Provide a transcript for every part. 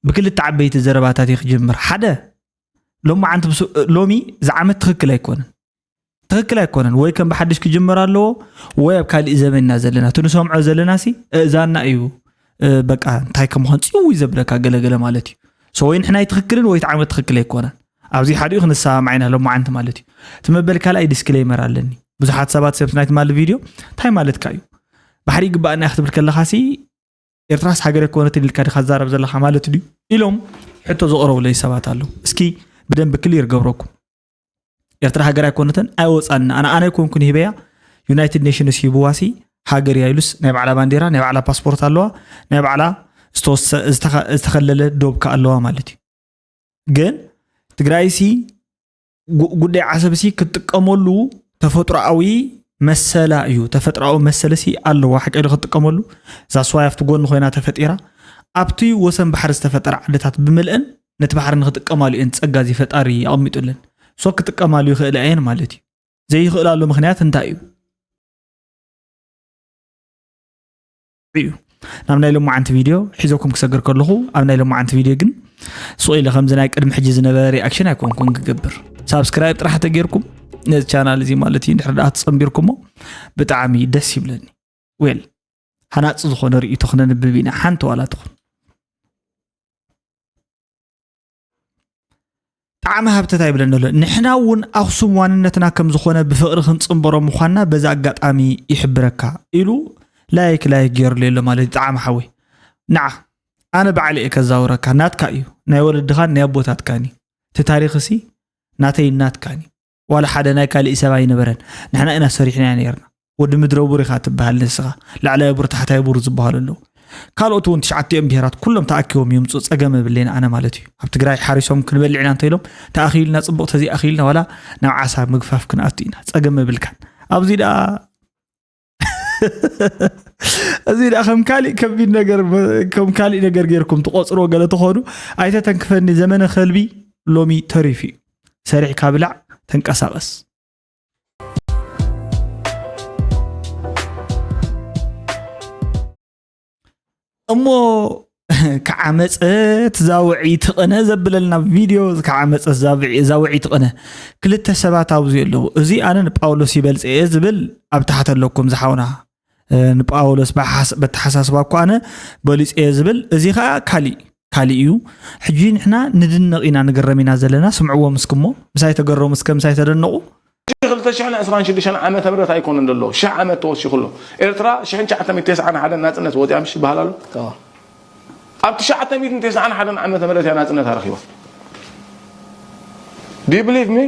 ብክልተ ዓበይቲ ዘረባታት እየ ክጅምር። ሓደ፣ ሎሚ ዓንት ብሱ- ሎሚ ዝዓመት ትኽክል ኣይኮነን፣ ትኽክል ኣይኮነን። ወይ ከም ብሓድሽ ክጅመር ኣለዎ፣ ወይ ኣብ ካሊእ ዘመን ኢና ዘለና። እቲ ንሰምዖ ዘለና ሲ እእዛና እዩ። እ፣ በቃ እንታይ ከምዃን ጽው እዩ ዘብለካ ገለገለ ማለት እዩ። So ወይ ንሕና ኣይትኽክልን ወይ እቲ ዓመት ትኽክል ኣይኮነን። ኣብዚ ሓዲኡ ክንሰማማዕ ኢና ሎማዓንቲ ማለት እዩ። እቲ መበል ካልኣይ ዲስክሌመር ኣለኒ። ብዙሓት ሰባት ሰብ ናይቲ ማለት ቪድዮ እንታይ ማለትካ እዩ? ባሕሪ ይግባኣና ክትብል ከለኻ ሲ ኤርትራስ ሃገር ኣይኮነትን ኢልካ ዲኻ ትዛረብ ዘለኻ ማለት ድዩ? ኢሎም ሕቶ ዘቕረቡለይ ሰባት ኣለዉ። እስኪ ብደንብ ክሊር ገብረኩም። ኤርትራ ሃገር ኣይኮነትን፣ ኣይወጻና። ኣነ ኣነ ኣይኮንኩን ሂበያ፣ ዩናይትድ ኔሽንስ ሂብዋሲ ሃገር እያ ኢሉስ ናይ ባዕላ ባንዴራ፣ ናይ ባዕላ ፓስፖርት ኣለዋ፣ ናይ ባዕላ ዝተወሰ- ዝተኸ- ዝተኸለለ ዶብ ከኣ ኣለዋ ማለት እዩ። ግን ትግራይሲ ጉ- ጉዳይ ዓሰብሲ ክትጥቀመሉ ተፈጥሮኣዊ መሰላ እዩ። ተፈጥሮኣዊ መሰልሲ ኣለዋ ሓቂ ኢሉ ክትጥቀመሉ። እዛ ስዋይ ኣብቲ ጎኒ ኮይና ተፈጢራ ኣብቲ ወሰን ባሕሪ ዝተፈጠረ ዓድታት ብምልአን ነቲ ባሕሪ ንክጥቀማሉ እየን ጸጋ እዚ ፈጣሪ ኣቐሚጡለን። ሶ ክጥቀማሉ ይኽእላ እየን ማለት እዩ። ዘይኽእላሉ ምኽንያት እንታይ እዩ? እዩ ናብ ናይ ሎማዓንቲ ቪድዮ ሒዘኩም ክሰግር ከለኹ ኣብ ናይ ሎማዓንቲ ቪድዮ ግን ሱቕ ኢለ ከምዚ ናይ ቅድሚ ሕጂ ዝነበረ ሪኣክሽን ኣይኮንኩን ክገብር። ሳብስክራይብ ጥራሕ ተጌርኩም ነዚ ቻናል እዚ ማለት እዩ እንድሕር ደኣ ትጸንቢርኩሞ ብጣዕሚ ደስ ይብለኒ። ዌል ሃናፂ ዝኾነ ርእይቶ ክነንብብ ኢና ሓንቲ ዋላ ትኹን ጣዕሚ ሃብተታ ይብለኒ ኣሎ። ንሕና እውን ኣኽሱም ዋንነትና ከም ዝኾነ ብፍቕሪ ክንጽንበሮ ምዃንና በዚ ኣጋጣሚ ይሕብረካ ኢሉ ላይክ ላይክ ገይሩለይ ኣሎ ማለት እዩ። ጣዕሚ ሓወይ ንዓ ኣነ ባዕለ እየ ከዛውረካ ናትካ እዩ ናይ ወለድኻን ናይ ኣቦታትካን እዩ እቲ ታሪኽ እሲ ናተይ ናትካን እዩ ዋላ ሓደ ናይ ካሊእ ሰብ ኣይነበረን ንሕና ኢና ሰሪሕናያ ነይርና ወዲ ምድረ ቡር ኢኻ ትበሃል ንስኻ ላዕላይ ቡር ታሕታይ ቡር ዝበሃሉ ኣለዉ ካልኦት እውን ትሽዓቲኦም ብሄራት ኩሎም ተኣኪቦም ይምፁ ፀገም የብለይን ኣነ ማለት እዩ ኣብ ትግራይ ሓሪሶም ክንበልዕ ኢና እንተኢሎም ተኣኺልና ፅቡቕ ተዘይኣኺልና ዋላ ናብ ዓሳ ምግፋፍ ክንኣቱ ኢና ፀገም የብልካን ኣብዚ ደኣ እዚ ደኣ ከም ካሊእ ከቢድ ነገር ከም ካሊእ ነገር ጌርኩም ትቆፅርዎ ገለ ተኾኑ ኣይተተንክፈኒ ዘመነ ከልቢ ሎሚ ተሪፉ እዩ ሰሪሕካ ብላዕ ተንቀሳቐስ እሞ ከዓመፀት ዛውዒ ትቕነ ዘብለልና ቪድዮ ከዓመፀት ዛውዒ ትቕነ ክልተ ሰባት ኣብዚ ኣለዉ እዚ ኣነ ንጳውሎስ ይበልፀ እየ ዝብል ኣብ ታሕቲ ኣለኩም ዝሓውና ንጳውሎስ በተሓሳስባ እኳ ኣነ በሊፀ እየ ዝብል እዚ ከዓ ካሊእ ካሊእ እዩ ሕጂ ንሕና ንድነቕ ኢና ንግረም ኢና ዘለና ስምዕዎም እስክሞ ምሳይ ተገረሙ እስከ ምሳይ ተደነቑ ክልተ ሽሕን ዕስራን ሽዱሽተን ዓመተ ምህረት ኣይኮነን ዘሎ ሽሕ ዓመት ተወሲኹ ኣሎ ኤርትራ ሽሕን ትሽዓተ ሚእትን ተስዓን ሓደን ናፅነት ወፂኣ ምሽ ይበሃል ኣሎ ኣብ ትሽዓተ ሚእትን ተስዓን ሓደን ዓመተ ምህረት እያ ናፅነት ኣረኪባ do you believe me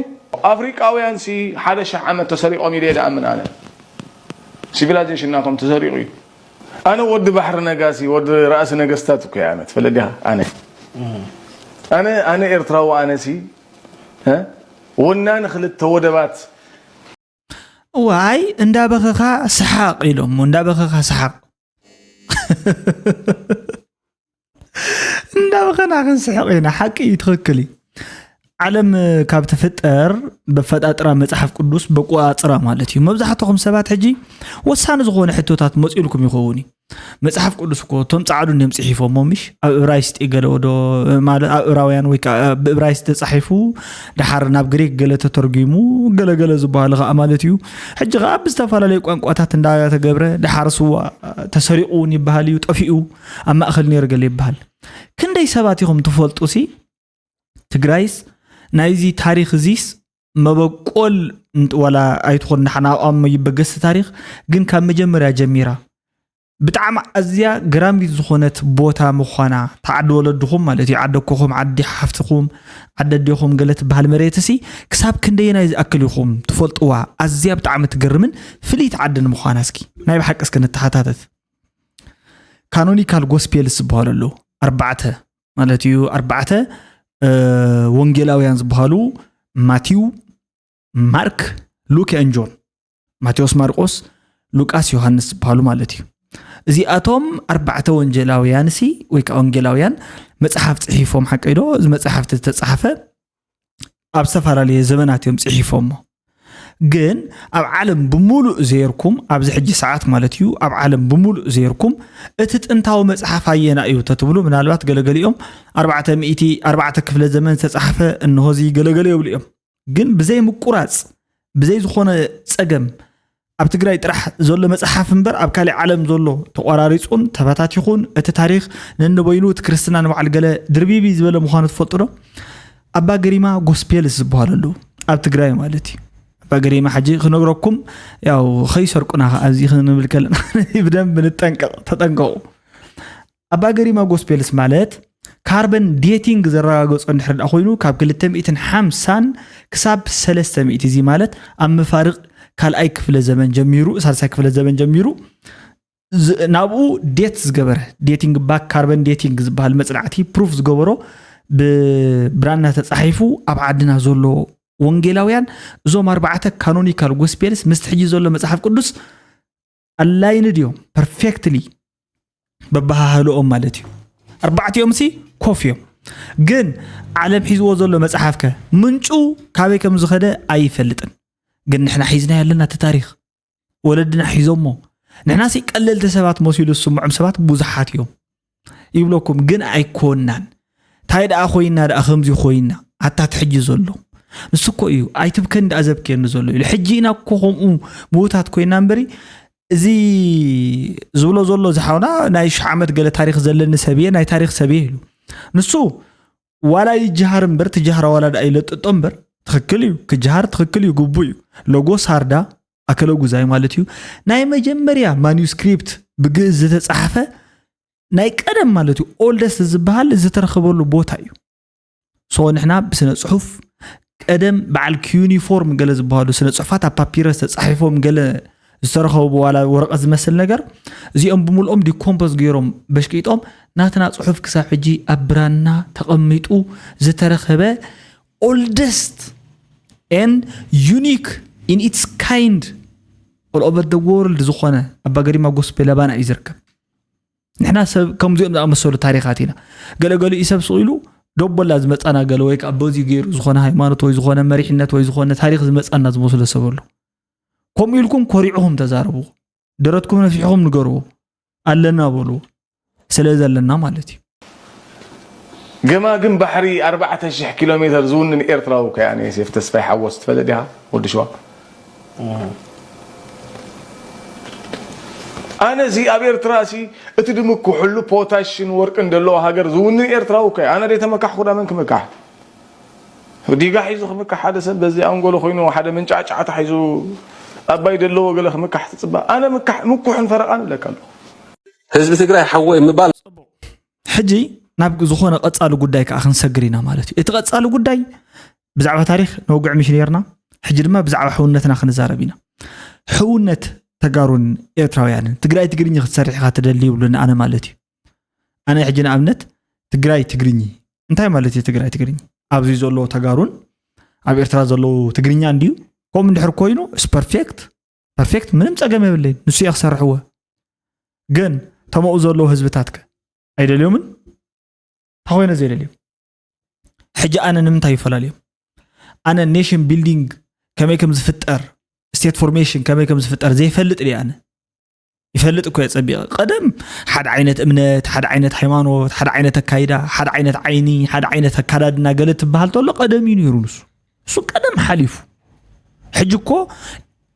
ኣፍሪቃውያን ሲ ሓደ ሽሕ ዓመት ተሰሪቆም ኢለ ይደኣምን ኣነ ሲቪላይዜሽን ናቶም ተሰሪቁ እዩ ኣነ ወዲ ባሕሪ ነጋሲ ወዲ ራእሲ ነገስታት እኮ ኣነ ትፈልጥ ዲኻ ኣነ ኣነ ኣነ ኤርትራዊ ኣነ ሲ ወናኒ ክልተ ወደባት ዋይ እንዳበኸኻ ሰሓቕ ኢሎም እንዳበኸኻ ሰሓቕ እንዳበኸና ክንስሕቕ ኢና ሓቂ እዩ ትኽክል እዩ ዓለም ካብ ትፍጠር በፈጣጥራ መፅሓፍ ቅዱስ በቆፃፅራ ማለት እዩ መብዛሕትኹም ሰባት ሕጂ ወሳኒ ዝኾነ ሕቶታት መፂኡልኩም ይኸውን እዩ መፅሓፍ ቅዱስ እኮ እቶም ፃዕዱ እንዲዮም ፅሒፎሞ ምሽ ኣብ እብራይስጢ ገለ ወዶ ማለት ኣብ እብራውያን ወይ ከዓ ብእብራይስጢ ተፃሒፉ ድሓር ናብ ግሪክ ገለ ተተርጒሙ ገለገለ ዝበሃሉ ከዓ ማለት እዩ ሕጂ ከዓ ብዝተፈላለዩ ቋንቋታት እንዳተገብረ ድሓር ስዋ ተሰሪቑ እውን ይበሃል እዩ ጠፊኡ ኣብ ማእኸል ነይሩ ገለ ይበሃል ክንደይ ሰባት ኢኹም ትፈልጡ ሲ ትግራይስ ናይዚ ታሪኽ እዚስ መበቆል ዋላ ኣይትኾን ንሓና ኣብኣም ይበገስ ታሪኽ ግን ካብ መጀመርያ ጀሚራ ብጣዕሚ ኣዝያ ገራሚት ዝኾነት ቦታ ምዃና ተዓዲ ወለድኹም ማለት እዩ ዓደኮኹም ዓዲ ሓፍትኹም ዓዲ ኣዴኹም ገለ ትበሃል መሬትሲ ክሳብ ክንደየናይ ዝኣክል ኢኹም ትፈልጥዋ ኣዝያ ብጣዕሚ ትገርምን ፍልይቲ ዓዲ ንምዃና እስኪ ናይ ብሓቂ እስኪ ንተሓታተት ካኖኒካል ጎስፔልስ ዝበሃሉ ኣለዉ ኣርባዕተ ማለት እዩ ኣርባዕተ ወንጌላውያን ዝበሃሉ ማቲው ማርክ ሉክ ን ጆን ማቴዎስ ማርቆስ ሉቃስ ዮሃንስ ዝበሃሉ ማለት እዩ እዚኣቶም ኣርባዕተ ወንጌላውያን ሲ ወይ ከዓ ወንጌላውያን መፅሓፍ ፅሒፎም ሓቀ ዶ እዚ መፅሓፍቲ ዝተፃሓፈ ኣብ ዝተፈላለየ ዘመናት እዮም ፅሒፎሞ ግን ኣብ ዓለም ብምሉእ ዘየርኩም፣ ኣብዚ ሕጂ ሰዓት ማለት እዩ፣ ኣብ ዓለም ብምሉእ ዘየርኩም፣ እቲ ጥንታዊ መጽሓፍ ኣየና እዩ ተትብሉ፣ ምናልባት ገለገሊኦም ኣርባዕተ ሚእቲ ኣርባዕተ ክፍለ ዘመን ዝተጻሕፈ እንሆዚ ገለገለ ይብሉ እዮም። ግን ብዘይ ምቁራጽ፣ ብዘይ ዝኾነ ጸገም፣ ኣብ ትግራይ ጥራሕ ዘሎ መጽሓፍ እምበር ኣብ ካልእ ዓለም ዘሎ ተቆራሪጹን ተበታቲኹን፣ እቲ ታሪኽ ነንበይኑ፣ እቲ ክርስትና ንባዕል ገለ ድርቢቢ ዝበለ ምዃኑ ትፈልጡ ዶ? ኣባ ገሪማ ጎስፔልስ ዝበሃሉ ኣለዉ ኣብ ትግራይ ማለት እዩ። ኣባ ገሪማ ሕጂ ክነግረኩም፣ ያው ኸይሰርቁና ኸዓ ኣብዚ ክንብል ከለና ብደንብ ንጠንቀቕ፣ ተጠንቀቑ። ኣባ ገሪማ ጎስፔልስ ማለት ካርበን ዴቲንግ ዘረጋገጾ እንድሕር ደኣ ኮይኑ፣ ካብ ክልተ ሚእትን ሓምሳን ክሳብ ሰለስተ ሚእቲ፣ እዚ ማለት ኣብ መፋርቕ ካልኣይ ክፍለ ዘመን ጀሚሩ፣ ሳልሳይ ክፍለ ዘመን ጀሚሩ፣ ዝ-፣ ናብኡ ዴት ዝገበረ፣ ዴቲንግ ባክ ካርበን ዴቲንግ ዝበሃል መጽናዕቲ ፕሩፍ ዝገበሮ፣ ብብራና ተጻሒፉ ኣብ ዓድና ዘሎ ወንጌላውያን፣ እዞም ኣርባዕተ ካኖኒካል ጎስፔልስ ምስቲ ሕጂ ዘሎ መጽሓፍ ቅዱስ ኣላይንድ እዮም፣ ፐርፌክትሊ በባሃህልኦም ማለት እዩ። ኣርባዕቲኦም ሲ ኮፍ እዮም። ግን ዓለም ሒዝዎ ዘሎ መጽሓፍ ከ ምንጩ ካበይ ከም ዝኸደ ኣይፈልጥን። ግን ንሕና ሒዝናዮ ኣለና እቲ ታሪኽ። ወለድና ሒዞሞ። ንሕና ሲ ቀለልቲ ሰባት መሲሉ ዝስምዖም ሰባት ብዙሓት እዮም። ይብለኩም፣ ግን ኣይኮናን። እንታይ ደኣ ኮይና ደኣ ከምዚ ኮይና፣ ኣታ ትሕጂ ዘሎ። ንሱ እኮ እዩ፣ ኣይትብከን ደኣ ዘብክየኒ ዘሎ ኢሉ። ሕጂ ኢና እኮ ከምኡ ምዉታት ኮይና እምበሪ፣ እዚ ዝብሎ ዘሎ ዝሓውና ናይ ሽሕ ዓመት ገለ ታሪኽ ዘለኒ ሰብ እየ፣ ናይ ታሪኽ ሰብ እየ ኢሉ። ንሱ ዋላ ይጀሃር እምበር፣ ትጀሃራ ዋላ ደኣ ይለጥጦ እምበር፣ ትኽክል እዩ፣ ክጀሃር ትኽክል እዩ፣ ግቡእ እዩ። ሎጎ ሳርዳ፣ ኣከለ ጉዛይ ማለት እዩ። ናይ መጀመርያ ማኑስክሪፕት ብግእዝ ዝተጻሕፈ ናይ ቀደም ማለት እዩ፣ ኦልደስት ዝበሃል ዝተረኸበሉ ቦታ እዩ። ሶ ንሕና ብስነ ጽሑፍ ቀደም በዓል ኪዩኒፎርም ገለ ዝበሃሉ ስነ ጽሑፋት ኣብ ፓፒረስ ተጻሒፎም ገለ ዝተረኸቡ ዋላ ወረቐት ዝመስል ነገር፣ እዚኦም ብምልኦም ዲኮምፖዝ ገይሮም በሽቂጦም ናትና ጽሑፍ ክሳብ ሕጂ ኣብ ብራና ተቐሚጡ ዝተረኸበ ኦልደስት ኤን ዩኒክ ኢን ኢትስ ካይንድ ኦል ኦቨር ደ ወርልድ ዝኾነ ኣባ ገሪማ ጎስፔል ኣባና እዩ ዝርከብ። ንሕና ሰብ ከምዚኦም ዝኣመሰሉ ታሪኻት ኢና። ገለገሊኡ ሰብ ስቕ ኢሉ ደቦላ ዝመጻና ገለ ወይ ከዓ በዚ ገይሩ ዝኾነ ሃይማኖት ወይ ዝኾነ መሪሕነት ወይ ዝኾነ ታሪኽ ዝመጻና ዝመስሎ ሰብ ኣሎ። ከምኡ ኢልኩም ኮሪዕኹም ተዛረቡ። ደረትኩም ነፊሕኹም ንገርዎ። ኣለና በልዎ። ስለ ዘለና ማለት እዩ። ገማግም ባሕሪ ኣርባዕተ ሽሕ ኪሎ ሜተር ዝውንን ኤርትራዊ እኮ እየ ኣነ ዮሴፍ ተስፋይ ሓጎስ ትፈልጥ ዲኻ ወዲ ሽዋ? ኣነ እዚ ኣብ ኤርትራ ሲ እቲ ድምኩሕሉ ፖታሽን ወርቅን ዘለዎ ሃገር ዝውንን ኤርትራዊ እኮ እየ። ኣነ ደይተመካሕኩ ዳ መን ክምካሕ? ዲጋ ሒዙ ክምካሕ ሓደ ሰብ በዚ ኣንጎሎ ኮይኑ ሓደ መንጫዕጫዕታ ሒዙ ኣባይ ደለዎ ገለ ክምካሕ ትጽባእ? ኣነ ምካሕ ምኩሕን ፈረቓን እብለካ ኣለኹ። ህዝቢ ትግራይ ሓወይ ምባል ሕጂ ናብ ዝኾነ ቀጻሊ ጉዳይ ከዓ ክንሰግር ኢና ማለት እዩ። እቲ ቀጻሊ ጉዳይ ብዛዕባ ታሪኽ ነውግዕ ምሽ ነርና፣ ሕጂ ድማ ብዛዕባ ሕውነትና ክንዛረብ ኢና። ሕውነት ተጋሩን ኤርትራውያንን። ትግራይ ትግርኝ ክትሰርሕ ኢኻ ትደሊ ይብሉኒ ኣነ ማለት እዩ። ኣነ ሕጂ ንኣብነት ትግራይ ትግርኝ እንታይ ማለት እዩ? ትግራይ ትግርኝ ኣብዚ ዘለዉ ተጋሩን ኣብ ኤርትራ ዘለዉ ትግርኛ እንድዩ። ከምኡ እንድሕር ኮይኑ ስ ፐርፌክት ፐርፌክት ምንም ጸገም የብለይን። ንሱ እየ ክሰርሕዎ። ግን ተመኡ ዘለዉ ህዝብታት ከ ኣይደልዮምን? እንታይ ኮይነ ዘይደልዮም? ሕጂ ኣነ ንምንታይ ይፈላለዮም? ኣነ ኔሽን ቢልዲንግ ከመይ ከም ዝፍጠር፣ ስቴት ፎርሜሽን ከመይ ከም ዝፍጠር ዘይፈልጥ ድየ ኣነ? ይፈልጥ እኮ እየ ጸቢቐ። ቀደም ሓደ ዓይነት እምነት፣ ሓደ ዓይነት ሃይማኖት፣ ሓደ ዓይነት ኣካይዳ፣ ሓደ ዓይነት ዓይኒ፣ ሓደ ዓይነት ኣካዳድና ገለ ትበሃል ተሎ ቀደም እዩ ነይሩ ንሱ። እሱ ቀደም ሓሊፉ። ሕጂ እኮ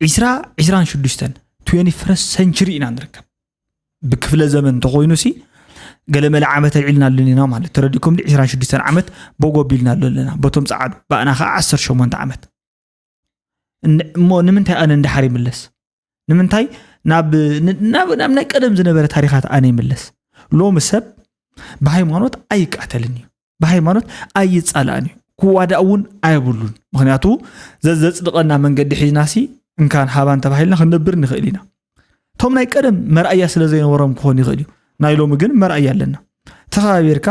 ዒስራ ዒስራን ሽዱሽተን ትዌንቲ ፈርስት ሰንችሪ ኢና ንርከብ። ብክፍለ ዘመን እንተኾይኑ ሲ ገለመለ ዓመት ኣልዒልና ኣለና ኢና ማለት ተረዲእኩም ዲ ዒስራን ሽዱሽተን ዓመት ቦጎ ቢልና ኣለና በቶም ጸዓዱ ብኣና ከዓ ዓሰርተ ሸሞንተ ዓመት እሞ ንምንታይ ኣነ እንድሓር ይምለስ ንምንታይ ናብ ናብ ናይ ቀደም ዝነበረ ታሪኻት ኣነ ይምለስ ሎሚ ሰብ ብሃይማኖት ኣይቃተልን እዩ ብሃይማኖት ኣይጻላእን እዩ ክዋዳእ እውን ኣየብሉን ምክንያቱ ዘዘጽድቐና መንገዲ ሒዝናሲ እንካን ሃባን ተባሂልና ክንነብር ንኽእል ኢና እቶም ናይ ቀደም መርኣያ ስለ ዘይነበሮም ክኾን ይኽእል እዩ ናይ ሎሚ ግን መርኣያ ኣለና ተኸባቢርካ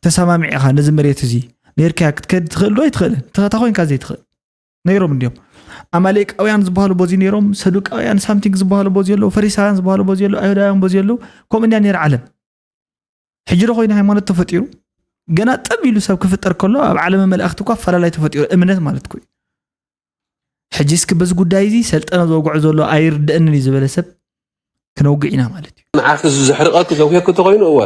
ተሰማሚዕኻ ነዚ መሬት እዚ ነርካያ ክትከድ ትኽእል ዶ ኣይትኽእልን ተኸታ ኮይንካ ዘይትኽእል ነይሮም እንዲዮም ኣማሌቃውያን ዝበሃሉ በዚ ነይሮም ሰዱቃውያን ሳምቲንግ ዝበሃሉ በዚ ኣለዉ ፈሪሳውያን ዝበሃሉ በዚ ኣለዉ ኣይሁዳውያን በዚ ኣለዉ ከምኡ እንዲያ ነይር ዓለም ሕጂ ዶ ኮይኑ ሃይማኖት ተፈጢሩ ገና ጠብ ኢሉ ሰብ ክፍጠር ከሎ ኣብ ዓለመ መላእክቲ እኳ ኣፈላላይ ተፈጢሩ እምነት ማለት ኮዩ ሕጂ እስኪ በዚ ጉዳይ እዚ ሰልጠነ ዘውግዖ ዘሎ ኣይርድአንን እዩ ዝበለ ሰብ ክነውግዕ ኢና ማለት እዩ። ንዓኺ እዚ ዘሕርቐኪ ዘውክየኪ እንተኾይኑ እወ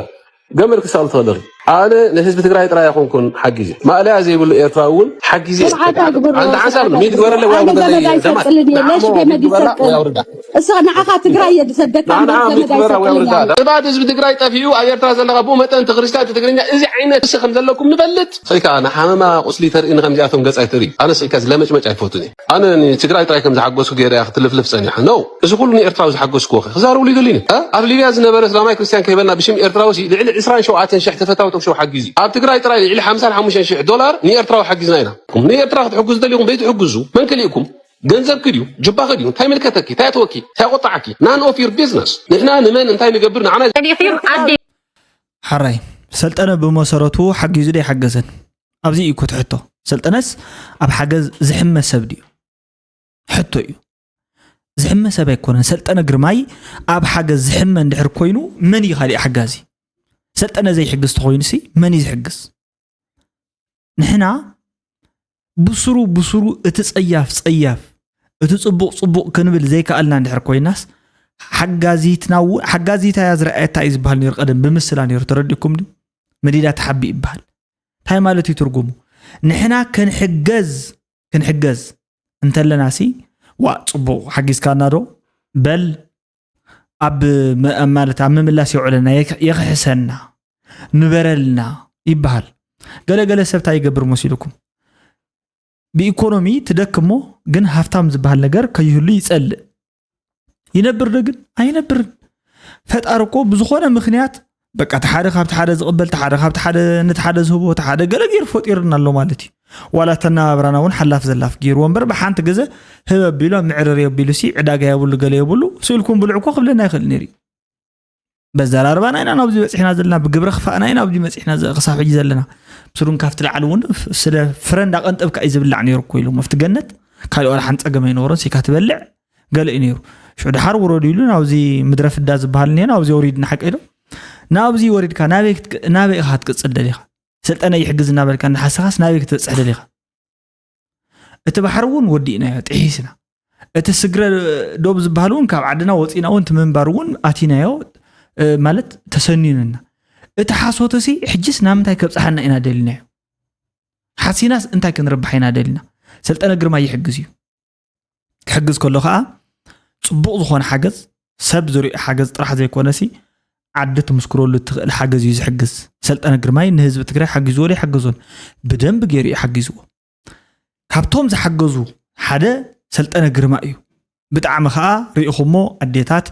ገመል ክሳል ትኽእልኺ። ኣነ ንህዝቢ ትግራይ ጥራይ ኣይኮንኩን ሓጊዘ፣ ማእለያ ዘይብሉ ኤርትራዊ እውን ሓጊዘ። ስብሓት ኣግብሮ ኣንተ ሓንሳብ ሚድ ግበረለ ወይ ኣነ ኣውርዳ ገመድ ዘይ- ኣይሰቅልን እየ ደማ- ለሽ ገመድ ግበራ ይሰቅል ወይ ኣውርዳ። እሱ ንዓኻ ትግራይ እየ ዝሰደካ ንዓኻ እምበር ሚድ ገመድ ግበራ ወይ ኣውርዳ። ኣይሰቅልን እየ። ጥፋት ህዝቢ ትግራይ ጠፊኡ ኣብ ኤርትራ ዘለኻ ብኡ መጠን እቲ ክርስቲያን እቲ ትግርኛ እዚ ዓይነት ርእሲ ከም ዘለኩም ንፈልጥ። ስኢልካ ንሓመማ ቁስሊ ተርኢ ንከምዚኣቶም ገጽ ኣይትርኢ። ኣነ ስኢልካ ዝለመጭመጭ ኣይፈቱን እየ። ኣነ ንትግራይ ጥራይ ከም ዝሓገዝኩ ገይረ ክትልፍልፍ ጸኒሓ ነው። እዚ ኩሉ ንኤርትራዊ ዝሓገዝኩዎ ከ ክዛረብሉ ይደልዩኒ። እ? ኣብ ሊብያ ዝነበረ እስላማይ ክርስቲያን ከይበልና ብሽም ኤርትራዊ ሲ ልዕሊ ዕስራን ሸውዓተን ሽሕ ተፈታዊ ቶክሾው ሓጊዙ እዩ። ኣብ ትግራይ ጥራይ ልዕሊ ሓምሳን ሓሙሽተን ሽሕ ዶላር ንኤርትራዊ ሓጊዝና ኢና። ንኤርትራ ክትሕግዙ ደሊኹም በይትሕግዙ መን ክልእኩም? ገንዘብኪ ድዩ? ጁባኺ ድዩ? እንታይ ምልከተኪ? እንታይ ኣትወኪ? እንታይ ቆጣዓኪ? None of your business። ንሕና ንመን እንታይ ንገብር ንዓና ጸኒሕኩም ኣደ ሓራይ ሰልጠነ ብመሰረቱ ሓጊዙ ዶ ኣይሓገዘን? ኣብዚ እዩ እኮ እቲ ሕቶ። ሰልጠነስ ኣብ ሓገዝ ዝሕመ ሰብ ድዩ? ሕቶ እዩ። ዝሕመ ሰብ ኣይኮነን። ሰልጠነ ግርማይ ኣብ ሓገዝ ዝሕመ እንድሕር ኮይኑ መን እዩ ካሊእ ሓጋዚ? ሰልጠነ ዘይሕግዝ ተኾይኑሲ መን እዩ ዝሕግዝ? ንሕና ብስሩ ብስሩ እቲ ጸያፍ ጸያፍ እቲ ጽቡቕ ጽቡቕ ክንብል ዘይከኣልና እንድሕር ኮይናስ ሓጋዚትና እውን ሓጋዚታ እያ ዝረኣየታ እዩ ዝበሃል ነይሩ። ቀደም ብምስላ ነይሩ። ተረዲእኩም ድዩ? መዲዳ ተሓቢ ይበሃል። እንታይ ማለት እዩ ትርጉሙ? ንሕና ክንሕገዝ ክንሕገዝ እንተለና ሲ ዋ ጽቡቕ ሓጊዝካና ዶ በል ኣብ መ- ማለት ኣብ ምምላስ የውዕለና የክ- የክሕሰና ንበረልና ይበሃል። ገለገለ ሰብ እንታይ ይገብር መሲልኩም? ብኢኮኖሚ ትደክሞ ግን ሃፍታም ዝበሃል ነገር ከይህሉ ይጸልእ። ይነብር ዶ ግን? ኣይነብርን። ፈጣሪ እኮ ብዝኾነ ምክንያት በቃ እቲ ሓደ ካብቲ ሓደ ዝቕበል እቲ ሓደ ካብቲ ሓደ ነቲ ሓደ ዝህቦ እቲ ሓደ ገለ ገይሩ ፈጢሩና ኣሎ ማለት እዩ። ዋላ ተናባብራና እውን ሓላፍ ዘላፍ ገይርዎ እምበር ብሓንቲ ግዘ ህብ ኣቢሉ ኣብ ምዕርር የቢሉ ሲ ዕዳጋ የብሉ ገለ የብሉ ስእልኩም ብልዑ እኮ ክብለና ይኽእል ነይሩ እዩ። በዘራርባና ኢና ናብዚ በፂሕና ዘለና፣ ብግብረ ክፋእና ኢና ናብዚ መፂሕና ዘ- ክሳብ ሕጂ ዘለና። ብስሩን ካብቲ ላዕሊ እውን ፍ- ስለ ፍረ እንዳቐንጠብካ እዩ ዝብላዕ ነይሩ እኮ ኢሎም ኣብቲ ገነት ካልእ ዋላ ሓንቲ ፀገም ኣይነበሮን። ሲካ ትበልዕ ገለ እዩ ነይሩ። ሽዑ ድሓር ውረዱ ኢሉ ናብዚ ምድረ ፍዳ ዝበሃል እኒሀ ናብዚ ወሪድና ሓቀ ኢሎም ናብዚ ወሪድካ ናበይ ክትቅ- ናበይ ኢኻ ክትቅፅል ደሊኻ? ሰልጠነ ይሕግዝ እናበልካ እናሓሰኻስ ናበይ ክትበፅሕ ደሊኻ? እቲ ባሕሪ እውን ወዲእናዮ ጥሒስና። እቲ ስግረ ዶብ ዝበሃል እውን ካብ ዓድና ወፂና እውን እቲ ምንባር እውን ኣቲናዮ እ፣ ማለት ተሰኒንና። እቲ ሓሶት እዚ ሕጅስ ናብ ምንታይ ከብፅሓና ኢና ደሊናዮ? ሓሲናስ እንታይ ክንርባሕ ኢና ደሊና? ሰልጠነ ግርማ ይሕግዝ እዩ። ክሕግዝ ከሎ ከዓ ፅቡቕ ዝኾነ ሓገዝ ሰብ ዝሪኦ ሓገዝ ጥራሕ ዘይኮነሲ ዓዲ ትምስክረሉ እትኽእል ሓገዝ እዩ ዝሕግዝ። ሰልጠነ ግርማይ ንህዝቢ ትግራይ ሓጊዝዎ ዶ ኣይሓገዞን? ብደንብ ገይሩ እዩ ሓጊዝዎ። ካብቶም ዝሓገዙ ሓደ ሰልጠነ ግርማ እዩ። ብጣዕሚ ከዓ ርኢኹሞ ኣዴታት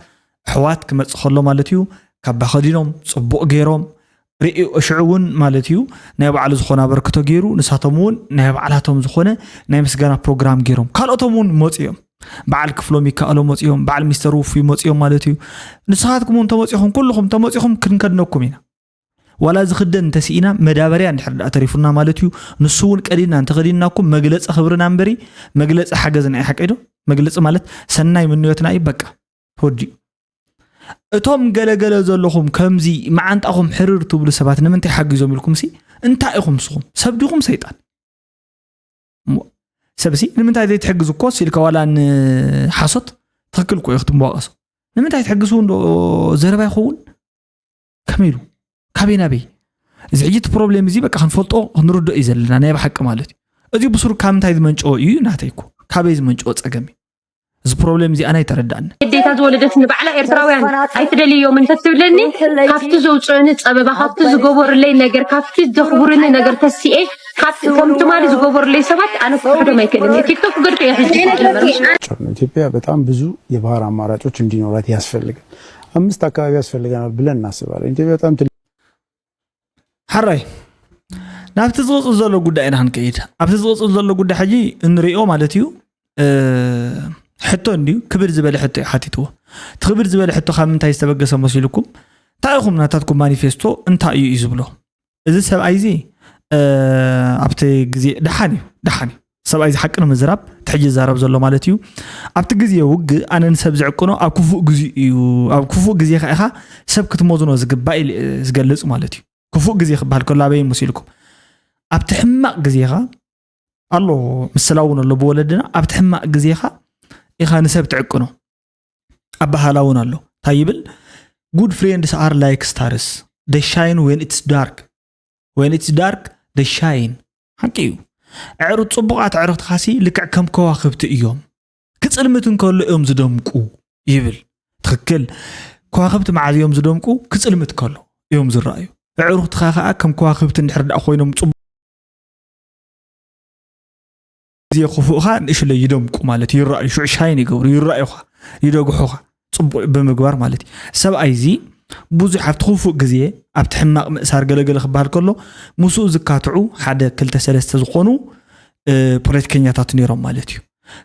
ኣሕዋት ክመፅእ ከሎ ማለት እዩ ካባ ከዲኖም ፅቡቕ ገይሮም ርእዩ ሽዑ እውን ማለት እዩ ናይ ባዕሉ ዝኾነ ኣበርክቶ ገይሩ ንሳቶም እውን ናይ ባዕላቶም ዝኾነ ናይ ምስጋና ፕሮግራም ገይሮም ካልኦቶም እውን መፅኦም በዓል ክፍሎም ይከኣሎ መፅኦም በዓል ሚስተር ውፉይ መፅኦም ማለት እዩ። ንስኻትኩም እውን ተመፂኹም ኩልኹም ተመፂኹም ክንከድነኩም ኢና። ዋላ ዝኽደን እንተስኢና መዳበርያ እንድሕር ደኣ ተሪፉና ማለት እዩ። ንሱ እውን ቀዲና እንተኸዲንናኩም መግለፂ ክብርና እምበሪ መግለፂ ሓገዝና እዩ። ሓቀይ ዶ? መግለፂ ማለት ሰናይ ምንዮትና እዩ። በቃ ተወዲኡ። እቶም ገለገለ ዘለኹም ከምዚ መዓንጣኹም ሕርር ትብሉ ሰባት ንምንታይ ሓጊዞም ኢልኩም ሲ እንታይ ኢኹም ንስኹም ሰብ ዲኹም ሰይጣን? እሞ፣ ሰብሲ ንምንታይ ዘይትሕግዝ እኮ ሲልካ ዋላ ንሓሶት ትኽክል እኮ እዩ ክትመዋቀሶ ንምንታይ ትሕግዝው እንዶ ዘረባ ይኸውን ከመይ ኢሉ ካበይ ናበይ እዚ ሕጂ እቲ ፕሮብሌም እዚ በቃ ክንፈልጦ ክንርድኦ እዩ ዘለና ናይ ብሓቂ ማለት እዩ እዚ ብሱር ካብ ምንታይ ዝመንጨወ እዩ ናተይ እኮ ካበይ ዝመንጨወ ፀገም እዩ እዚ ፕሮብሌም እዚ ኣነ ኣይተረዳእኒ ግዴታ ዝወለደት ንባዕላ ኤርትራውያን ኣይትደልዮምን ተትብለኒ ካብቲ ዘውፅእኒ ፀበባ ካብቲ ዝገበሩለይ ነገር ካብቲ ዘኽብሩኒ ነገር ተሲኤ ካብ ከም ትማሊ ዝገበሩለይ ሰባት ኣነ ክሕዶም ኣይክእልን እየ ቲክቶክ ገድኩ እየ ሕጂ ኢትዮጵያ በጣም ብዙ የባህር አማራጮች እንዲኖራት ያስፈልጋል። አምስት አካባቢ ያስፈልገናል ብለን እናስባለን። ኢትዮጵያ በጣም ትልቅ ሓራይ ናብቲ ዝቕፅል ዘሎ ጉዳይ ኢና ክንከይድ ኣብቲ ዝቕፅል ዘሎ ጉዳይ ሕጂ እንሪኦ ማለት እዩ እ፣ ሕቶ እንድዩ ክብድ ዝበለ ሕቶ እዩ ሓቲትዎ እቲ ክብድ ዝበለ ሕቶ ካብ ምንታይ ዝተበገሰ መሲልኩም እንታይ ኢኹም ናታትኩም ማኒፌስቶ እንታይ እዩ እዩ ዝብሎ እዚ ሰብኣይ እዚ እ፣ ኣብቲ ግዜ ደሓን እዩ ደሓን እዩ ሰብኣይ እዚ ሓቂ ንምዝራብ እቲ ሕጂ ዝዛረብ ዘሎ ማለት እዩ ኣብቲ ግዜ ውግእ ኣነ ንሰብ ዝዕቅኖ ኣብ ክፉእ ግዜ እዩ ኣብ ክፉእ ግዜ ከ ኢኻ ሰብ ክትመዝኖ ዝግባእ ኢሉ ዝገልፅ ማለት እዩ ክፉእ ግዜ ክበሃል ከሎ ኣበይ መሲልኩም ኣብቲ ሕማቕ ግዜኻ ኣሎ፣ ምስላ እውን ኣሎ ብወለድና። ኣብቲ ሕማቕ ግዜኻ ኢኻ ንሰብ ትዕቅኖ ኣበሃላ እውን ኣሎ። እንታይ ይብል? Good friends are like stars, they shine when it's dark, when it's dark, they shine. ሓቂ እዩ። ኣዕሩኽ፣ ጽቡቓት ኣዕሩኽትኻሲ ልክዕ ከም ከዋኽብቲ እዮም። ክጽልምት እንከሎ እዮም ዝደምቁ ይብል። ትኽክል። ከዋኽብቲ መዓዝ እዮም ዝደምቁ? ክጽልምት ከሎ እዮም ዝረኣዩ። ኣዕሩኽትኻ ከኣ ከም ከዋኽብቲ እንድሕር ደኣ ኮይኖም ጽቡቕ ግዜ ክፉእኻ ንእሽለይ ይደምቁ ማለት እዩ። ይረኣዩ፣ ሽዑ ሻይን ይገብሩ፣ ይረኣዩኻ፣ ይደግሑኻ ጽቡቕ ብምግባር ማለት እዩ። ሰብኣይ እዚ ብዙሕ ኣብቲ ክፉእ ግዜ፣ ኣብቲ ሕማቕ ምእሳር ገለገለ ክበሃል ከሎ፣ ምስኡ ዝካትዑ ሓደ ክልተ ሰለስተ ዝኾኑ፣ እ፣ ፖለቲከኛታት ነይሮም ማለት እዩ።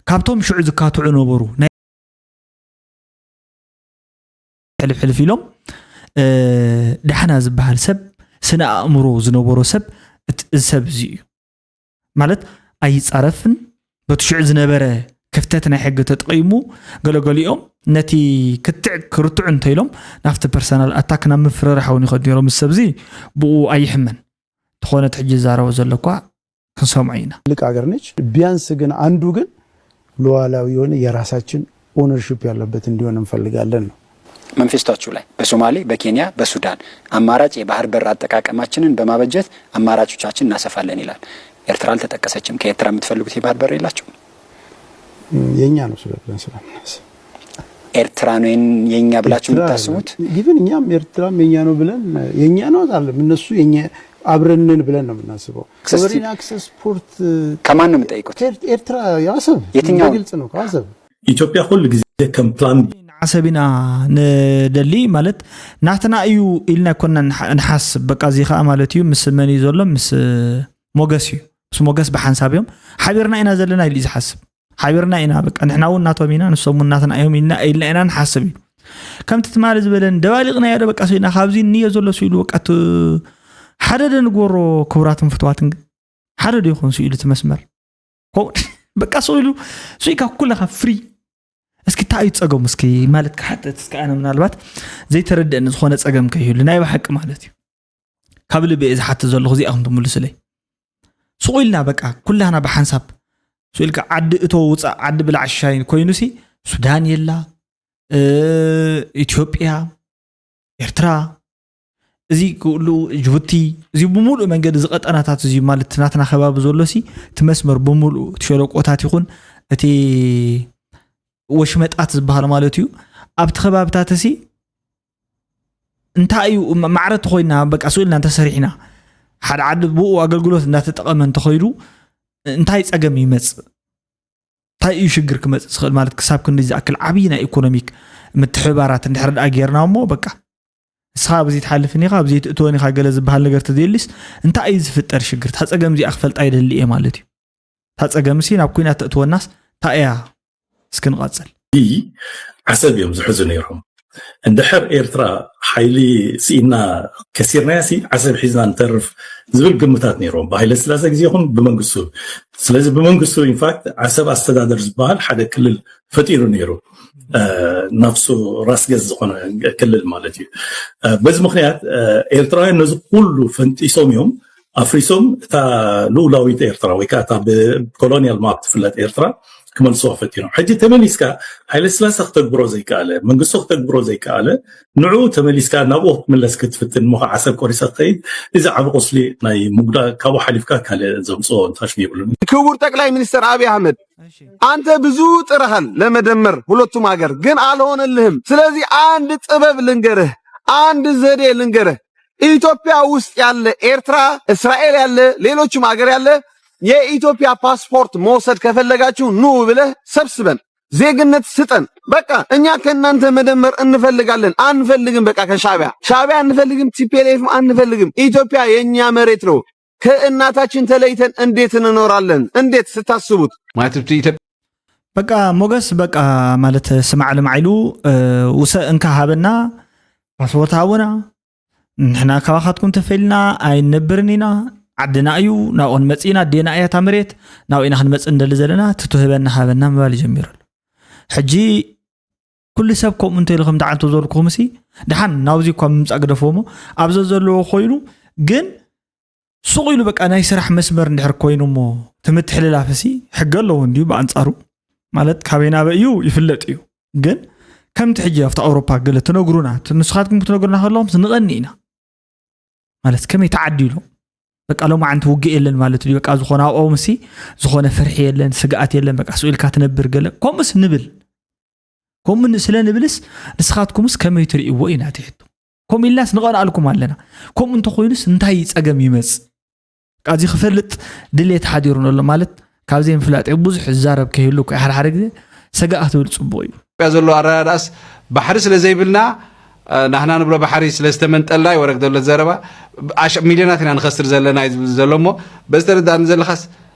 ካብቶም ሽዑ ዝካትዑ ነበሩ። ናይ ሕልፍ ሕልፍ ኢሎም፣ እ፣ ዳሕና ዝበሃል ሰብ፣ ስነ ኣእምሮ ዝነበሮ ሰብ፣ እት-፣ እዚ ሰብ እዚ እዩ። ማለት ኣይጻረፍን፣ በቲ ሽዑ ዝነበረ ክፍተት ናይ ሕጊ ተጠቒሙ፣ ገለገሊኦም ነቲ ክትዕ ክርትዑ እንተኢሎም ናብቲ ፐርሰናል ኣታክ ናብ ምፍርራሕ እውን ይኸዱ ነይሮም። እዚ ሰብ እዚ ብኡ ኣይሕመን። ተኾነት ሕጂ ዝዛረቦ ዘሎ እኳ ክንሰምዖ ኢና። ትልቅ ሀገር ነች። ቢያንስ ግን አንዱ ግን ሉዓላዊ የሆነ የራሳችን ኦነርሺፕ ያለበት እንዲሆን እንፈልጋለን ነው። መንፌስቶአችሁ ላይ በሶማሌ፣ በኬንያ፣ በሱዳን አማራጭ የባህር በር አጠቃቀማችንን በማበጀት አማራጮቻችን እናሰፋለን ይላል። ኤርትራ አልተጠቀሰችም። ከኤርትራ የምትፈልጉት የባህር በር የላችሁም። የኛ ነው ስለ ብለን ስለምናስብ ኤርትራ ነው የን- የኛ ብላችሁ የምታስቡት? ኢቭን እኛም ኤርትራም የኛ ነው ብለን የኛ ነው አለም እነሱ የኛ አብረንን ብለን ነው የምናስበው። ክሰስቲ- ሶቨሬን አክሰስ ፖርት ከማን ነው የምጠይቁት? ኤርትራ የአሰብ የትኛው? በግልጽ ነው ከአሰብ ኢትዮጵያ ኩሉ ግዜ ከም ፕላን ዓሰብ ኢና ንደሊ ማለት ናትና እዩ ኢልና ይኮና ንሓስብ። በቃ እዚ ከዓ ማለት እዩ ምስ መን እዩ ዘሎ? ምስ ሞገስ እዩ። ምስ ሞገስ ብሓንሳብ እዮም። ሓቢርና ኢና ዘለና ኢሉ እዩ ዝሓስብ። ሓቢርና ኢና በቃ ንሕና እውን ናቶም ኢና ንሶም እውን ናትና እዮም ኢልና ኢልና ኢና ንሓስብ እዩ። ከምቲ ትማሊ ዝበለን ደባሊቕናዮ ዶ በቃ ስኢልና ካብዚ እንዮ ዘሎ ስኢሉ በቃ እቲ ሓደ ዶ ንግበሮ ክቡራትን ፍትዋትን ግን ሓደ ዶ ይኾን ስኢሉ እቲ መስመር ከምኡ በቃ ስኢሉ ስኢካ ኩለኻ ፍሪ እስኪ እንታይ እዩ ፀገሙ እስኪ ማለት ክሓተት እስኪ ኣነ ምናልባት ዘይተረድአኒ ዝኾነ ፀገም ከይህሉ ናይ ብሓቂ ማለት እዩ ካብ ልቢ እየ ዝሓትት ዘለኹ እዚኣ ከም ትምልሱለይ ስቑ ኢልና በቃ ኩላህና ብሓንሳብ ስኢልካ ዓዲ እቶ ውፃእ ዓዲ ብላዕ ሻይን ኮይኑሲ ሱዳን የላ ኢትዮጵያ ኤርትራ እዚ ክእሉ ጅቡቲ እዚ ብምሉእ መንገዲ እዚ ቀጠናታት እዚ ማለት ናትና ከባቢ ዘሎ ሲ እቲ መስመር ብምሉእ እቲ ሸለቆታት ይኹን እቲ ወሽመጣት ዝበሃል ማለት እዩ ኣብቲ ከባብታት ሲ እንታይ እዩ ማዕረ ተኮይና በቃ ስእልና እንተሰሪሕና ሓደ ዓዲ ብኡ ኣገልግሎት እንዳተጠቀመ እንተኸይዱ እንታይ ፀገም ይመፅእ እንታይ እዩ ሽግር ክመፅእ ዝኽእል ማለት ክሳብ ክንዲ ዝኣክል ዓብዪ ናይ ኢኮኖሚክ ምትሕብባራት እንድሕር ደኣ ጌርና እሞ በቃ ንስኻ ኣብዚ ትሓልፍን ኢኻ ኣብዚ ትእትወን ኢኻ ገለ ዝበሃል ነገር ተዘየልስ እንታይ እዩ ዝፍጠር ሽግር እታ ፀገም እዚኣ ክፈልጣ ይደሊ እየ ማለት እዩ እታ ፀገም ሲ ናብ ኩናት ተእትወናስ እንታይ እያ እስኪ ንቐፅል ዓሰብ እዮም ዝሕዙ ነይሮም እንድሕር ኤርትራ ሓይሊ ስኢና ከሲርናያ ሲ ዓሰብ ሒዝና ንተርፍ ዝብል ግምታት ነይሮም ብሃይለ ስላሰ ግዜ ይኹን ብመንግስቱ ስለዚ ብመንግስቱ ኢንፋክት ዓሰብ ኣስተዳደር ዝበሃል ሓደ ክልል ፈጢሩ ነይሩ ናፍሱ ራስ ገዝ ዝኾነ ክልል ማለት እዩ በዚ ምክንያት ኤርትራውያን ነዚ ኩሉ ፈንጢሶም እዮም ኣፍሪሶም እታ ልኡላዊት ኤርትራ ወይ ከዓ እታ ብኮሎኒያል ማፕ ትፍለጥ ኤርትራ ክመልስዋ ፈቲኖም ሕጂ ተመሊስካ ሃይለ ስላሰ ክተግብሮ ዘይከኣለ መንግስቱ ክተግብሮ ዘይከኣለ ንዕኡ ተመሊስካ ናብኡ ክትምለስ ክትፍትን እሞ ዓሰብ ቆሪሳ ትኸይድ እዚ ዓቢ ቁስሊ ናይ ምጉዳ ካብኡ ሓሊፍካ ካልእ ዘምፅኦ እንታሽም የብሉን ክቡር ጠቅላይ ሚኒስትር አብይ አህመድ አንተ ብዙ ጥረሃል ለመደመር ሁለቱም ሀገር ግን አልሆነልህም ስለዚህ አንድ ጥበብ ልንገርህ አንድ ዘዴ ልንገርህ ኢትዮጵያ ውስጥ ያለ ኤርትራ እስራኤል ያለ ሌሎችም ሀገር ያለ የኢትዮጵያ ፓስፖርት መውሰድ ከፈለጋችሁ ኑ ብለህ ሰብስበን ዜግነት ስጠን በቃ እኛ ከእናንተ መደመር እንፈልጋለን አንፈልግም በቃ ከሻቢያ ሻቢያ አንፈልግም ቲፒኤልኤፍ አንፈልግም ኢትዮጵያ የእኛ መሬት ነው ከእናታችን ተለይተን እንዴት እንኖራለን እንዴት ስታስቡት ማለት በቃ ሞገስ በቃ ማለት ስማዕ ልማዕ ኢሉ ውሰ እንካ ሃበና ፓስፖርት ሃቡና ንሕና ካባኻትኩም ተፈሊና ኣይንነብርን ኢና ዓድና እዩ ናብኡ ክንመፅእ ኢና ኣዴና እያ እታ መሬት ናብኡ ኢና ክንመፅእ እንደሊ ዘለና ትትህበና ሃበና ምባል ጀሚሩ ኣሎ ሕጂ ኩሉ ሰብ ከምኡ እንተኢሉ ከም ደዓልቶ ዘልኩኹም ሲ ደሓን ናብዚ እኳ ምምፃእ ግደፍዎ እሞ ኣብ ዘዘለዎ ኮይኑ ግን ስቕ ኢሉ በቃ ናይ ስራሕ መስመር እንድሕር ኮይኑ እሞ፣ እቲ ምትሕልላፍ ሲ ሕጊ ኣለዎ እንድዩ ብኣንጻሩ። ማለት ካበይ ናበይ እዩ ይፍለጥ እዩ። ግን ከምቲ ሕጂ ኣብቲ ኣውሮፓ ገለ ትነግሩና፣ እቲ ንስኻትኩም ክትነግሩና ከለኹም ንቐኒ ኢና። ማለት ከመይ ተዓዲሉ? በቃ ሎማዓንቲ ውግእ የለን ማለት ድዩ? በቃ ዝኾነ ኣብኦም ሲ ዝኾነ ፍርሒ የለን፣ ስግኣት የለን። በቃ ስቕ ኢልካ ትነብር ገለ። ከምኡስ ንብል። ከምኡ ን-፣ ስለ ንብልስ ንስኻትኩምስ ከመይ ትርእይዎ ኢና እቲ ሕቶ። ከምኡ ኢልናስ ንቐንኣልኩም ኣለና። ከምኡ እንተኾይኑስ እንታይ ጸገም ይመጽእ? በቃ እዚ ክፈልጥ ድሌት ሓዲሩኒ ኣሎ ማለት ካብ ዘይምፍላጥ እዩ። ብዙሕ ዝዛረብ ከይህሉ እኮ ሓደ ሓደ ግዜ ሰጋእ ክትብል ጽቡቕ እዩ። ኢትዮጵያ ዘሎ ኣረዳድኣስ ባሕሪ ስለ ዘይብልና፣ እ፣ ናህና ንብሎ ባሕሪ ስለ ዝተመንጠልና እዩ ወረግ ዘሎ ዘረባ። ኣሽ-፣ ሚልዮናት ኢና ንኸስር ዘለና እዩ ዝብል ዘሎ እሞ፣ በዚ ተረዳእኒ ዘለኻስ፣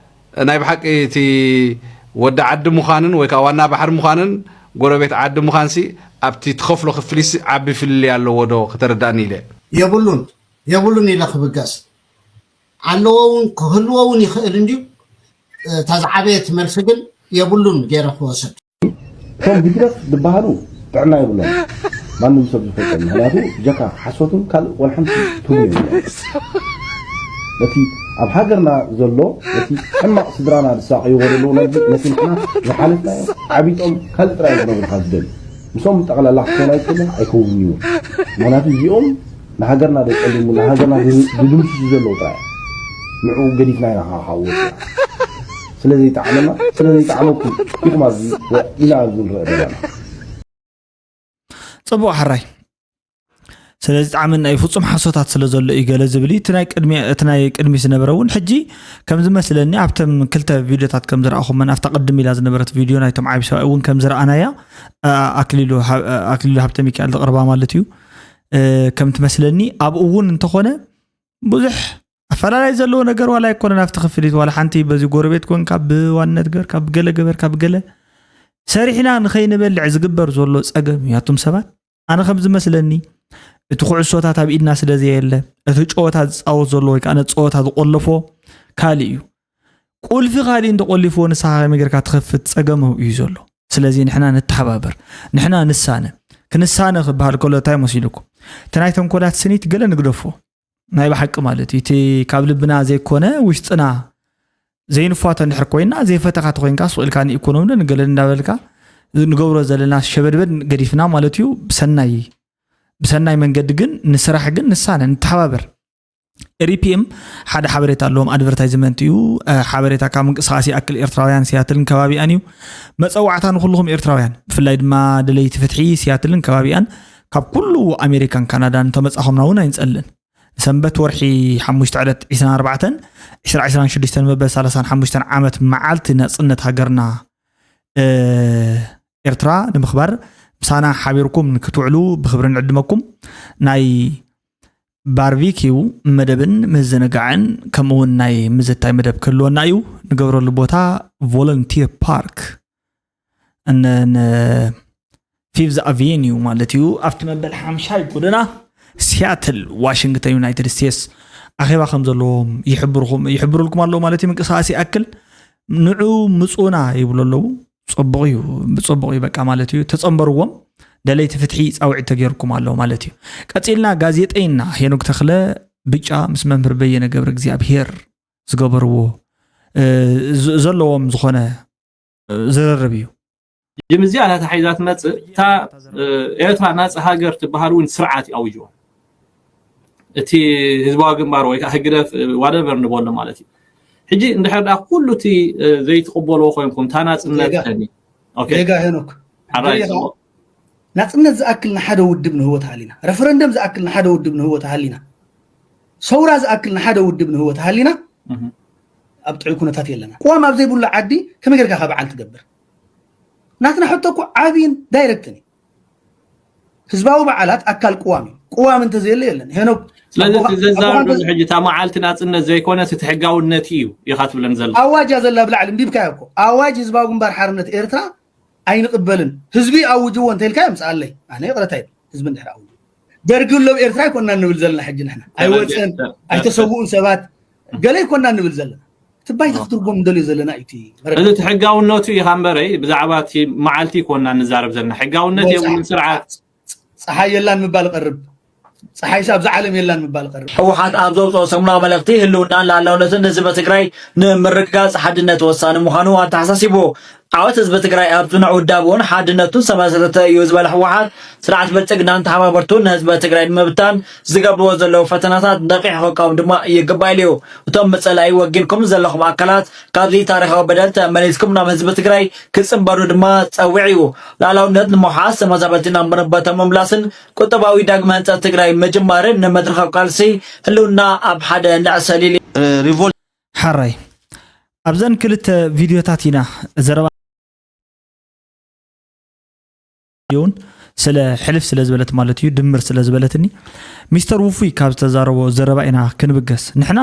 እ፣ ናይ ብሓቂ እቲ ወዲ ዓዲ ምዃንን ወይ ከዓ ዋና ባሕሪ ምዃንን ጎረቤት ዓዲ ምዃንሲ ኣብቲ ትኸፍሎ ክፍሊሲ ዓቢ ፍልልይ ኣለዎ ዶ ከተረዳእኒ ኢለ? የብሉን፣ የብሉን ኢለ ክብገስ። ኣለዎ እውን ክህልዎ እውን ይኽእል እንድዩ። እታ ዝዓበየት መልሲ ግን የብሉን ገይረ ክወስድ። እቶም ህግደፍ ዝበሃሉ ጥዕና የብሎም። ማንም ሰብ ዝፈልጦም። ምኽንያቱ ብጀካ ሓሶትን ካልእ ወላ ሓንቲ ትርጉም የብሎም። ነቲ ኣብ ሃገርና ዘሎ፣ ነቲ ሕማቕ ስድራና ዝሳቐይዎ ዘለዉ፣ ነዚ፣ ነቲ ንሕና ዝሓለፍናዮ ዓቢጦም ካልእ ጥራይ እዮም ክነግሩኻ ዝደልዩ። ምስኦም ጠቕላላ ክትኮን ኣይትኽእልን፣ ኣይከውንን እዩ። ምኽንያቱ እዚኦም ንሃገርና ደጸልሙ፣ ንሃገርና ድ-፣ ድድምስሱ ዘለዉ ጥራይ። ንዕኡ ገዲፍና ኢና ከዓ ካብኡ ወፂና። ስለ ዘይጠዓመና፣ ስለ ዘይጠዓመኩም ኢኹም ኣብዚ ወ-፣ ኢና ኣብዚ ንረአ ዘለና። ጽቡቕ ሕራይ። ስለዚ ጣዕመና እዩ፣ ፍጹም ሓሶታት ስለ ዘሎ እዩ ገለ ዝብል እዩ። እቲ ናይ ቅድሚ፣ እቲ ናይ ቅድሚ ዝነበረ እውን ሕጂ ከም ዝመስለኒ ኣብተም ክልተ ቪድዮታት ከም ዝረኣኹመን፣ ኣብታ ቅድም ኢላ ዝነበረት ቪድዮ ናይቶም ዓቢ ሰብኣይ እውን ከም ዝረኣናያ፣ ኣ-፣ ኣክሊሉ ሃብ-፣ ኣክሊሉ ሃብተ ሚካኤል ዘቕርባ ማለት እዩ። እ፣ ከም ትመስለኒ ኣብኡ እውን እንተኾነ ብዙሕ ኣፈላላይ ዘለዎ ነገር ዋላ ኣይኮነን። ኣብቲ ክፍሊት ዋላ ሓንቲ በዚ ጎረቤት ኮንካ፣ ብዋነት ገበርካ፣ ብገለ ገበርካ፣ ብገለ ሰሪሕና ንኸይንበልዕ ዝግበር ዘሎ ጸገም እዩ። ኣቱም ሰባት፣ ኣነ ከም ዝመስለኒ እቲ ኩዕሶታት ኣብ ኢድና ስለ ዘየለ፣ እቲ ጨወታ ዝጻወት ዘሎ ወይ ከኣ ነቲ ጸወታ ዝቆለፎ ካልእ እዩ። ቁልፊ ካልእ እንተቆሊፍዎ ንስኻ ከመይ ጌርካ ትኸፍት ጸገም እዩ ዘሎ። ስለዚ ንሕና ንተሓባበር፣ ንሕና ንሳነ። ክንሳነ ክበሃል ከሎ እንታይ መሲልኩም? እቲ ናይ ተንኮላት ስኒት ገለ ንግደፎ። ናይ ብሓቂ ማለት እዩ። እቲ ካብ ልብና ዘይኮነ ውሽጥና ዘይንፋቶ እንድሕር ኮይና፣ ዘይፈተኻ ተኮይንካ ስቕ ኢልካ ንኢኮኖምን ንገለን እንዳበልካ ንገብሮ ዘለና ሸበድበድ ገዲፍና ማለት እዩ። ብሰናይ፣ ብሰናይ መንገዲ ግን ንስራሕ ግን ንሳነ፣ ንተሓባበር። ሪፒኤም ሓደ ሓበሬታ ኣለዎም፣ ኣድቨርታይዝመንት እዩ። እ፣ ሓበሬታ ካብ ምንቅስቃስ ይኣክል ኤርትራውያን ሲያትልን ከባቢኣን እዩ። መጸዋዕታ ንኹልኹም ኤርትራውያን፣ ብፍላይ ድማ ደለይቲ ፍትሒ ሲያትልን ከባቢኣን፣ ካብ ኩሉ ኣሜሪካን ካናዳን እንተመጻኹምና እውን ኣይንጸልን። ሰንበት ወርሒ ሓሙሽተ ዕለት ዕስራን ኣርባዕተን፣ ዕስራ ዕስራን ሽዱሽተን መበል ሰላሳን ሓሙሽተን ዓመት መዓልቲ ናጽነት ሃገርና፣ እ፣ ኤርትራ ንምኽባር ምሳና ሓቢርኩም ንክትውዕሉ ብኽብሪ ንዕድመኩም። ናይ ባርቢኪው መደብን ምዝንጋዕን ከምኡ እውን ናይ ምዝታይ መደብ ክህልወና እዩ። ንገብረሉ ቦታ ቮለንቲር ፓርክ፣ ን-፣ ን-፣ ፊፍዝ ኣቬኒዩ ማለት እዩ። ኣብቲ መበል ሓምሻይ ጎደና ሲያትል ዋሽንግተን ዩናይትድ ስቴትስ ኣኼባ ከም ዘለዎም ይሕብርኹም፣ ይሕብሩልኩም ኣለዉ ማለት እዩ። ምንቅስቃስ ይኣክል ንዑ ምጹና ይብሉ ኣለዉ። ጽቡቕ እዩ፣ ጽቡቕ እዩ በቃ ማለት እዩ። ተጸንበርዎም፣ ደለይቲ ፍትሒ ጻውዒት ተገይርኩም ኣሎ ማለት እዩ። ቀጺልና ጋዜጠይና ሄኖክ ተኽለ ብጫ ምስ መምህር በየነ ገብረ እግዚኣብሄር ዝገበርዎ፣ እ፣ ዝ-፣ ዘለዎም ዝኾነ፣ እ፣ ዝርርብ እዩ። ጅም እዚኣ ናታ ሒዛ ትመጽእ፣ እታ፣ እ፣ ኤርትራ ናጻ ሃገር ትበሃል እውን ስርዓት እዩ ኣውጅዎ። እቲ ህዝባዊ ግንባር ወይ ከዓ ህግደፍ፣ እ፣ ዋደቨር ንበሎ ማለት እዩ። ሕጂ እንድሕር ደኣ ኩሉ እቲ፣ እ፣ ዘይትቕበልዎ ኮይንኩም፣ እታ ናጽነት ዜጋ፣ ከኒ፣ ኦኬ። ዜጋ ሄኖክ፣ ሓራይ እንድሕር ደኣ ጽቡቕ። ናጽነት ዝኣክል ንሓደ ውድብ ንህወት ሃሊና፣ ረፈረንደም ዝኣክል ንሓደ ውድብ ንህወት ሃሊና፣ ሰውራ ዝኣክል ንሓደ ውድብ ንህወት ሃሊና፣ እህ። ኣብ ጥዑይ ኩነታት የለና። ቅዋም ኣብ ዘይብሉ ዓዲ ከመይ ጌርካ ካብ በዓል ትገብር? ናትና ሕቶ እኮ ዓብይን ዳይሬክትን እዩ። ህዝባዊ በዓላት ኣካል ቅዋም እዩ። ቅዋም እንተዘየለ የለን። ሄኖክ፣ ስለዚ ኣቦኻ-፣ እቲ ዘዛርብ ኣቦኻ ዘሎ እንተ-፣ ሕጂ እታ መዓልቲ ናጽነት ዘይኮነስ እቲ ሕጋውነት እዩ ኢኻ ትብለን ዘለኻ። ኣዋጅ እያ ዘላ ብላዕሊ፣ እንቢብካዮ እኮ። ኣዋጅ ህዝባዊ ግንባር ሓርነት ኤርትራ ኣይንቕበልን። ህዝቢ ኣውጅዎ እንተኢልካ የምጽኣለይ። ኣነ ይቕረታ ይብል። ህዝቢ እንድሕር ኣውጅ። ደርጊ ኣሎ ኣብ ኤርትራ ኣይኮንና ንብል ዘለና ሕጂ ንሕና። ኣይወፅን፣ ኣይተሰውኡን ሰባት፣ ገለ ኣይኮንና ንብል ዘለና። እቲ ባይታ ክትርጎም እንደልዮ ዘለና እዩ እቲ መረዳእታ። እዚ እቲ ሕጋውነቱ ኢኻ እምበረይ፣ ብዛዕባ እቲ መዓልቲ ኣይኮንና ንዛረብ ዘለና። ሕጋውነት ናይ የብሉን ፀሓይ፣ ስርዓት። ፀሓይ የላን ምባል ቀርብ። ፀሓይሲ ኣብዛ ዓለም የላን ምባል ቀርብ። ህወሓት ኣብ ዘውፅኦ ሰሙናዊ መልእኽቲ ህልውናን ላዕላውነትን ህዝቢ ትግራይ ንምርግጋፅ ሓድነት ወሳኒ ምዃኑ ኣተሓሳሲቡ። ዓወት ህዝቢ ትግራይ ኣብ ፅኑዕ ውዳብኡን ሓድነቱን ዝተመሰረተ እዩ ዝበለ ህወሓት፣ ስርዓት ብልፅግናን ተሓባበርቱን ንህዝቢ ትግራይ ንምብታን ዝገብርዎ ዘለዉ ፈተናታት ነቂሑ ክቃወም ድማ ይግባእ ኢሉ እዩ። እቶም ብፀላኢ ወጊንኩም ዘለኹም ኣካላት ካብዚ ታሪኻዊ በደል ተመሊስኩም ናብ ህዝቢ ትግራይ ክፅንበሩ ድማ ፀዊዑ እዩ። ሉዓላውነት ንምውሓስ፣ ተመዛበልቲ ናብ መረበቶም ምምላስን ቁጠባዊ ዳግመ ህንፀት ትግራይ ምጅማርን ንመድረኻዊ ቃልሲ ህልውና ኣብ ሓደ ንዕሰል ኢሉ። ሪቮል ሓራይ ኣብዘን ክልተ ቪድዮታት ኢና ዘረባ እውን ስለ ሕልፍ ስለ ዝበለት ማለት እዩ ድምር ስለ ዝበለትኒ ሚስተር ውፉይ ካብ ዝተዛረቦ ዘረባ ኢና ክንብገስ። ንሕና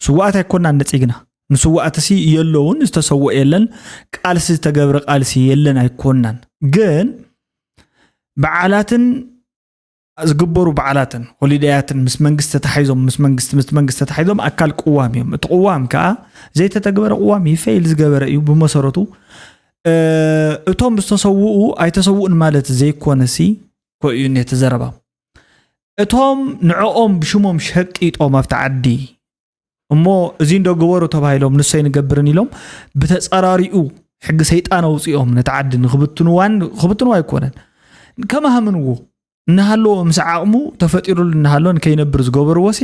ስዋኣት ኣይኮናን ነፂግና፣ ንስዋኣትሲ የለውን፣ ዝተሰወ የለን፣ ቃልሲ ዝተገብረ ቃልሲ የለን ኣይኮናን። ግን በዓላትን ዝግበሩ በዓላትን ሆሊደያትን ምስ መንግስቲ ተታሒዞም ምስ መንግስቲ ምስ መንግስቲ ተታሒዞም ኣካል ቅዋም እዮም። እቲ ቅዋም ከዓ ዘይተተግበረ ቅዋም እዩ፣ ፌይል ዝገበረ እዩ። ብመሰረቱ እቶም ዝተሰውኡ ኣይተሰውኡን ማለት ዘይኮነሲ ኮእዩ ነቲ ዘረባ። እቶም ንዕኦም ብሽሞም ሸቂጦም ኣብቲ ዓዲ እሞ እዚ እንዶ ግበሩ ተባሂሎም ንሶ ኣይንገብርን ኢሎም ብተፃራሪኡ ሕጊ ሰይጣን ኣውፂኦም ነቲ ዓዲ ንክብትንዋን ክብትንዋ ኣይኮነን ከማሃምንዎ እናሃለዎ ምስ ዓቕሙ ተፈጢሩሉ እናሃሎ ንከይነብር ዝገበርዎ ሲ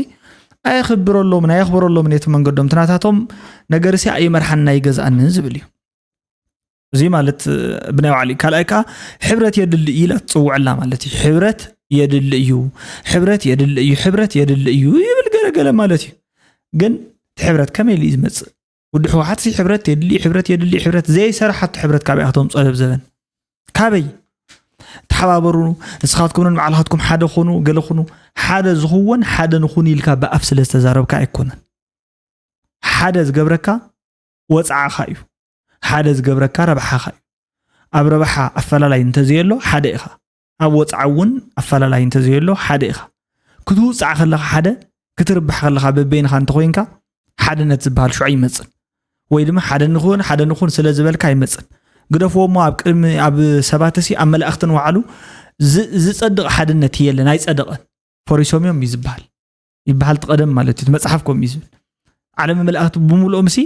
ኣየኽብረሎምን ኣየኽብረሎምን እቲ መንገዶም ትናታቶም ነገር ሲ ኣይመርሓና ኣይገዝኣንን ዝብል እዩ። እዚ ማለት ብናይ ባዕሉ እዩ። ካልኣይ ከዓ ሕብረት የድሊ እዩ ኢላ ትፅውዐላ ማለት እዩ። ሕብረት የድሊ እዩ፣ ሕብረት የድሊ እዩ፣ ሕብረት የድሊ እዩ ይብል ገለገለ ማለት እዩ። ግን እቲ ሕብረት ከመይ ኢሉ እዩ ዝመፅእ? ውዲ ህወሓት ሲ ሕብረት የድሊ ሕብረት የድሊ ሕብረት ዘይሰራሓቱ ሕብረት ካበይ ኣክቶም ፀለብ ዘበን ካበይ ተሓባበሩ ንስኻትኩም ንባዕልኻትኩም ሓደ ኹኑ ገለ ኹኑ ሓደ ዝኽወን ሓደ ንኹን ኢልካ ብኣፍ ስለ ዝተዛረብካ ኣይኮነን ሓደ ዝገብረካ ወፃዕኻ እዩ ሓደ ዝገብረካ ረብሓኻ እዩ ኣብ ረብሓ ኣፈላላይ እንተዘየሎ ሓደ ኢኻ ኣብ ወፃዓ እውን ኣፈላላይ እንተዘየሎ ሓደ ኢኻ ክትውፃዕ ከለኻ ሓደ ክትርባሕ ከለኻ በበይንኻ እንተኮይንካ ሓድነት ዝበሃል ሽዑ ኣይመፅን ወይ ድማ ሓደ ንኹን ሓደ ንኹን ስለ ዝበልካ ኣይመፅን ግደፍዎ እሞ ኣብ ቅድሚ ኣብ ሰባት ሲ ኣብ መላእኽቲ ንባዕሉ ዝፀድቕ ሓድነት የለን ኣይፀደቐን ፈሪሶም እዮም እዩ ዝበሃል ይበሃል ትቐደም ማለት እዩ መፅሓፍ ከምኡ እዩ ዝብል ዓለም መላእኽቲ ብምልኦም ሲ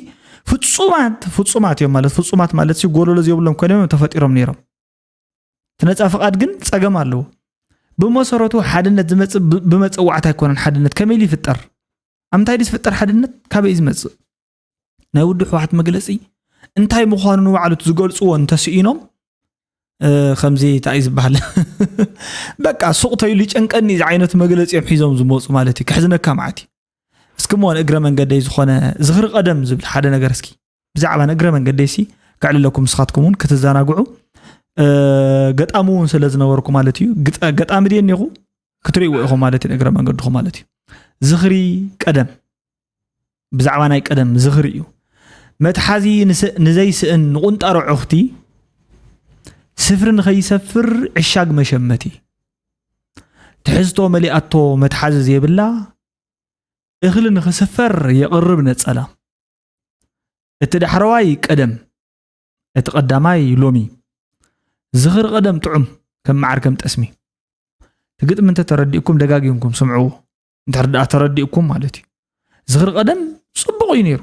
ፍፁማት ፍፁማት እዮም ማለት ፍፁማት ማለት ሲ ጎደሎ ዘይብሎም ኮይኖም እዮም ተፈጢሮም ነይሮም እቲ ነፃ ፍቓድ ግን ፀገም ኣለዎ ብመሰረቱ ሓድነት ዝመፅእ ብመፀዋዕታ ኣይኮነን ሓድነት ከመይ ኢሉ ይፍጠር ኣብ ምንታይ ድዩ ዝፍጠር ሓድነት ካበይ እዩ ዝመፅእ ናይ ውድብ ህወሓት መግለፂ እንታይ ምዃኑ ንባዕሉ ዝገልፅዎ እንተስኢኖም ከምዚ እንታይ ዝበሃል በቃ ሱቕ ተይሉ ይጨንቀኒ እዚ ዓይነት መግለፂ እዮም ሒዞም ዝመፁ ማለት እዩ ክሕዝነካ መዓት እዩ እስኪ እሞ ንእግረ መንገደይ ዝኾነ ዝኽሪ ቀደም ዝብል ሓደ ነገር እስኪ ብዛዕባ ንእግረ መንገደይ ሲ ከዕልለኩም ንስኻትኩም እውን ክትዘናግዑ ገጣሚ እውን ስለ ዝነበርኩ ማለት እዩ ገጣሚ ድየ እኒኹ ክትርእይዎ ኢኹም ማለት እዩ ንእግረ መንገድኹም ማለት እዩ ዝኽሪ ቀደም ብዛዕባ ናይ ቀደም ዝኽሪ እዩ መትሓዚ ንዘይስእን ንቁንጣሮ ዑኽቲ ስፍሪ ንኸይሰፍር ዕሻግ መሸመቲ ትሕዝቶ መሊኣቶ መትሓዚ ዘይብላ እኽሊ ንኽስፈር የቕርብ ነጸላ እቲ ዳሕረዋይ ቀደም እቲ ቀዳማይ ሎሚ ዝኽሪ ቀደም ጥዑም ከም መዓር ከም ጠስሚ እቲ ግጥሚ እንተ ተረዲእኩም ደጋጊምኩም ስምዕዎ እንድሕር ደኣ ተረዲእኩም ማለት እዩ ዝኽሪ ቀደም ጽቡቕ እዩ ነይሩ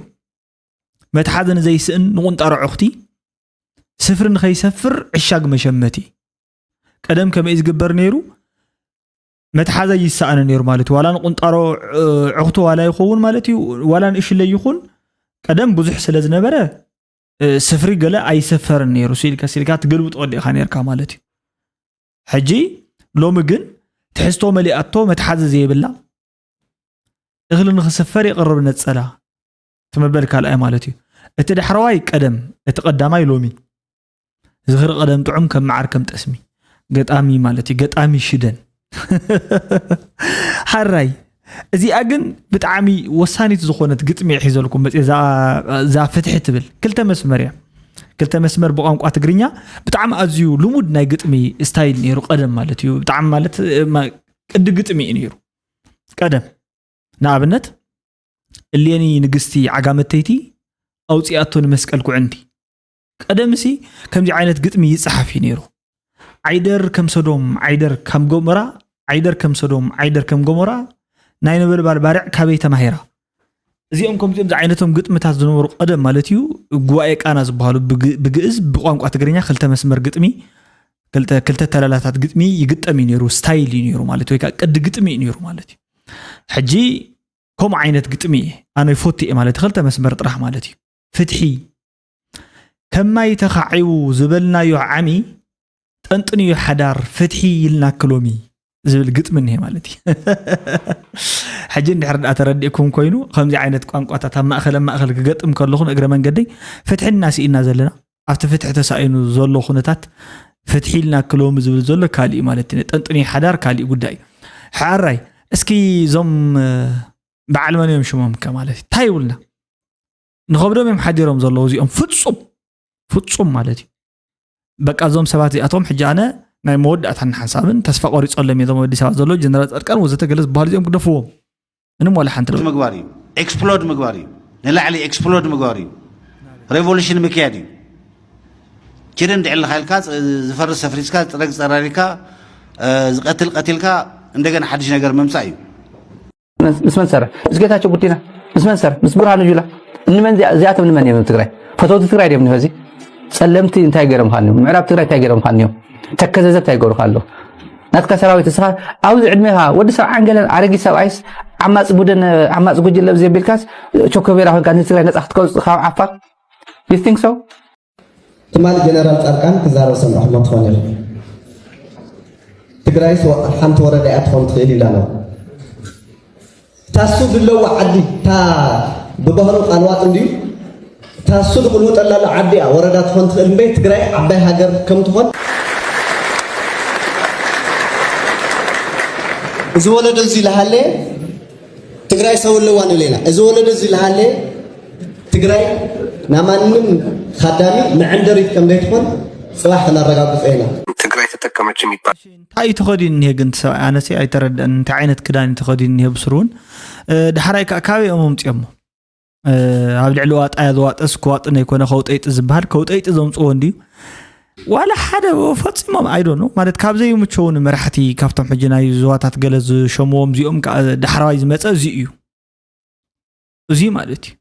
መትሓዚ ንዘይስእን ንቁንጣሮ ዑኽቲ ስፍሪ ንኸይሰፍር ዕሻግ መሸመቲ ቀደም ከመይ ዝግበር ነይሩ መትሓዚ ይሰኣን ነይሩ ማለት እዩ ዋላ ንቁንጣሮ ዑኽቲ ዋላ ይኸውን ማለት እዩ ዋላ ንእሽለይ ይኹን ቀደም ብዙሕ ስለ ዝነበረ ስፍሪ ገለ ኣይሰፈርን ነይሩ ሲልካ ሲልካ ትገልብጦ ወዲእኻ ነርካ ማለት እዩ ሕጂ ሎሚ ግን ትሕዝቶ መሊኣቶ መትሓዚ ዘይብላ እኽሊ ንኽስፈር የቕርብ ነጸላ ትመበል ካልኣይ ማለት እዩ እቲ ዳሕረዋይ ቀደም እቲ ቀዳማይ ሎሚ ዝኽሪ ቀደም ጥዑም ከም መዓር ከም ጠስሚ ገጣሚ ማለት እዩ ገጣሚ ሽደን ሓራይ እዚኣ ግን ብጣዕሚ ወሳኒት ዝኾነት ግጥሚ ሒዘልኩም መፅእ እዛ ፍትሒ ትብል ክልተ መስመር እያ ክልተ መስመር ብቋንቋ ትግርኛ ብጣዕሚ ኣዝዩ ልሙድ ናይ ግጥሚ ስታይል ነይሩ ቀደም ማለት እዩ ብጣዕሚ ማለት ቅዲ ግጥሚ እዩ ነይሩ ቀደም ንኣብነት እሌኒ ንግስቲ ዓጋመተይቲ ኣውፂኣቶ ንመስቀል ኩዕንቲ ቀደምሲ ከምዚ ዓይነት ግጥሚ ይፀሓፍ እዩ ነይሩ ዓይደር ከም ሰዶም ዓይደር ከም ጎመራ ዓይደር ከም ሰዶም ዓይደር ከም ጎሞራ ናይ ነበልባል ባርዕ ካበይ ተማሂራ? እዚኦም ከምዚኦም ዝዓይነቶም ግጥምታት ዝነበሩ ቀደም ማለት እዩ። ጉባኤ ቃና ዝበሃሉ ብግእዝ ብቋንቋ ትግርኛ ክልተ መስመር ግጥሚ ክልተ ተላላታት ግጥሚ ይግጠም እዩ ነይሩ። ስታይል እዩ ነይሩ ማለት ወይ ከዓ ቅዲ ግጥሚ እዩ ነይሩ ማለት እዩ። ሕጂ ከምኡ ዓይነት ግጥሚ ኣነ ይፎቲ እየ ማለት ክልተ መስመር ጥራሕ ማለት እዩ። ፍትሒ ከማይ ተኻዒቡ ዝበልናዮ ዓሚ ጠንጥንዮ ሓዳር ፍትሒ ኢልናኪ ሎሚ ዝብል ግጥሚ እኒሄ ማለት እዩ። ሕጂ እንድሕር ደኣ ተረዲእኩም ኮይኑ ከምዚ ዓይነት ቋንቋታት ኣብ ማእኸል ኣብ ማእኸል ክገጥም ከለኹ ንእግረ መንገደይ ፍትሒ እናስኢና ዘለና ኣብቲ ፍትሒ ተሳኢኑ ዘሎ ኩነታት ፍትሒ ኢልናኪ ሎሚ ዝብል ዘሎ ካሊእ ማለት እዩ። ጠንጥንዮ ሓዳር ካሊእ ጉዳይ እዩ። ሓራይ እስኪ እዞም በዓል መን እዮም ሽሞም ከ ማለት እዩ እንታይ ይብሉና? ንኸብዶም እዮም ሓዲሮም ዘለዉ እዚኦም ፍፁም ፍፁም ማለት እዩ። በቃ እዞም ሰባት እዚኣቶም ሕጂ ኣነ ናይ መወዳእታን ሓሳብን ተስፋ ቆሪፆሎም እዮም እዞም ኣዲስ ኣበባ ዘለዉ ጀነራል ፃድቃን ወዘተ ገለ ዝበሃሉ እዚኦም ግደፍዎም። ምንም ዋላ ሓንቲ ለ ምግባር እዩ። ኤክስፕሎድ ምግባር እዩ። ንላዕሊ ኤክስፕሎድ ምግባር እዩ። ሬቮሉሽን ምክያድ እዩ። ኪደ እንድዕልኻ ኢልካ ዝፈርስ ሰፍሪስካ ዝጥረግ ፀራሪካ ዝቀትል ቀቲልካ እንደገና ሓድሽ ነገር ምምፃእ እዩ። ምስ መን ትሰርሕ? ምስ ጌታቸው ቡዲና። ምስ መን ትሰርሕ? ምስ ብርሃኑ ጁላ። እንመን እዚኣ- እዚኣቶም ንመን እዮም ትግራይ? ፈተውቲ ትግራይ ድዮም ንህዚ? ጸለምቲ እንታይ ገይሮም ካን እዮም? ምዕራብ ትግራይ እንታይ ገይሮም ካን እዮም? ተከዘዘ እንታይ ገይሩ ካሎ? ናትካ ሰራዊት እስኻ ኣብዚ ዕድሜኻ ወዲ ሰብዓን ገለን ኣረጊት ሰብኣይስ ዓማፅ ቡድን ዓማፅ ጉጅለ ብዘይ ቢልካስ ቾኮቤራ ኮንካ ንትግራይ ነፃ ክትከውፅ ካብ ዓፋር? You think so? ትማሊ ጀነራል ፃድቃን ክዛረብ ሰምዕኹሞ ትኾን ኢኹም። ትግራይስ ሓንቲ ወረዳ እያ ትኾን ትኽእል ኢላ ነዋ። እታ እሱ ድለዋ ዓዲ እታ ብባህሩ ቃልዋጥ እንድዩ እታ እሱ ድቕልውጠላ ኣሎ ዓዲ እያ ወረዳ ትኾን ትኽእል እምበይ ትግራይ ዓባይ ሃገር ከም ትኾን እዚ ወለዶ እዚ ለሃለየ ትግራይ ሰው ኣለዋ ንብል ኢና። እዚ ወለዶ እዚ ለሃለ ትግራይ ናማንም ካዳሚ መዐንደሪት ከም ዘይትኾን ፅባሕ ክነረጋግፆ ኢና። ትግራይ ተጠቀመች የሚባል እንታይ እዩ ተኸዲኑ እኒሄ ግን እቲ ሰብኣይ ኣነሲ ኣይተረደአን እንታይ ዓይነት ክዳን እዩ ተኸዲኑ እኒሄ ብስሩ እውን እ፣ ዳሕራይ ከዓ ካበይ እዮም ኣምፅኦሞ እ፣ ኣብ ልዕሊ ዋጣያ ዝዋጠስ ክዋጥን ኣይኮነ ከውጠይጢ ዝበሃል ከውጠይጢ ዘምፅዎ እንድዩ ዋላ ሓደ ፈፂሞም ኣይዶኑ ማለት ካብ ዘይምቸዉ ንመራሕቲ ካብቶም ሕጂ ናይ ዞባታት ገለ ዝሸምዎም እዚኦም ከዓ ዳሕራዋይ ዝመፀ እዚ እዩ እዚ ማለት እዩ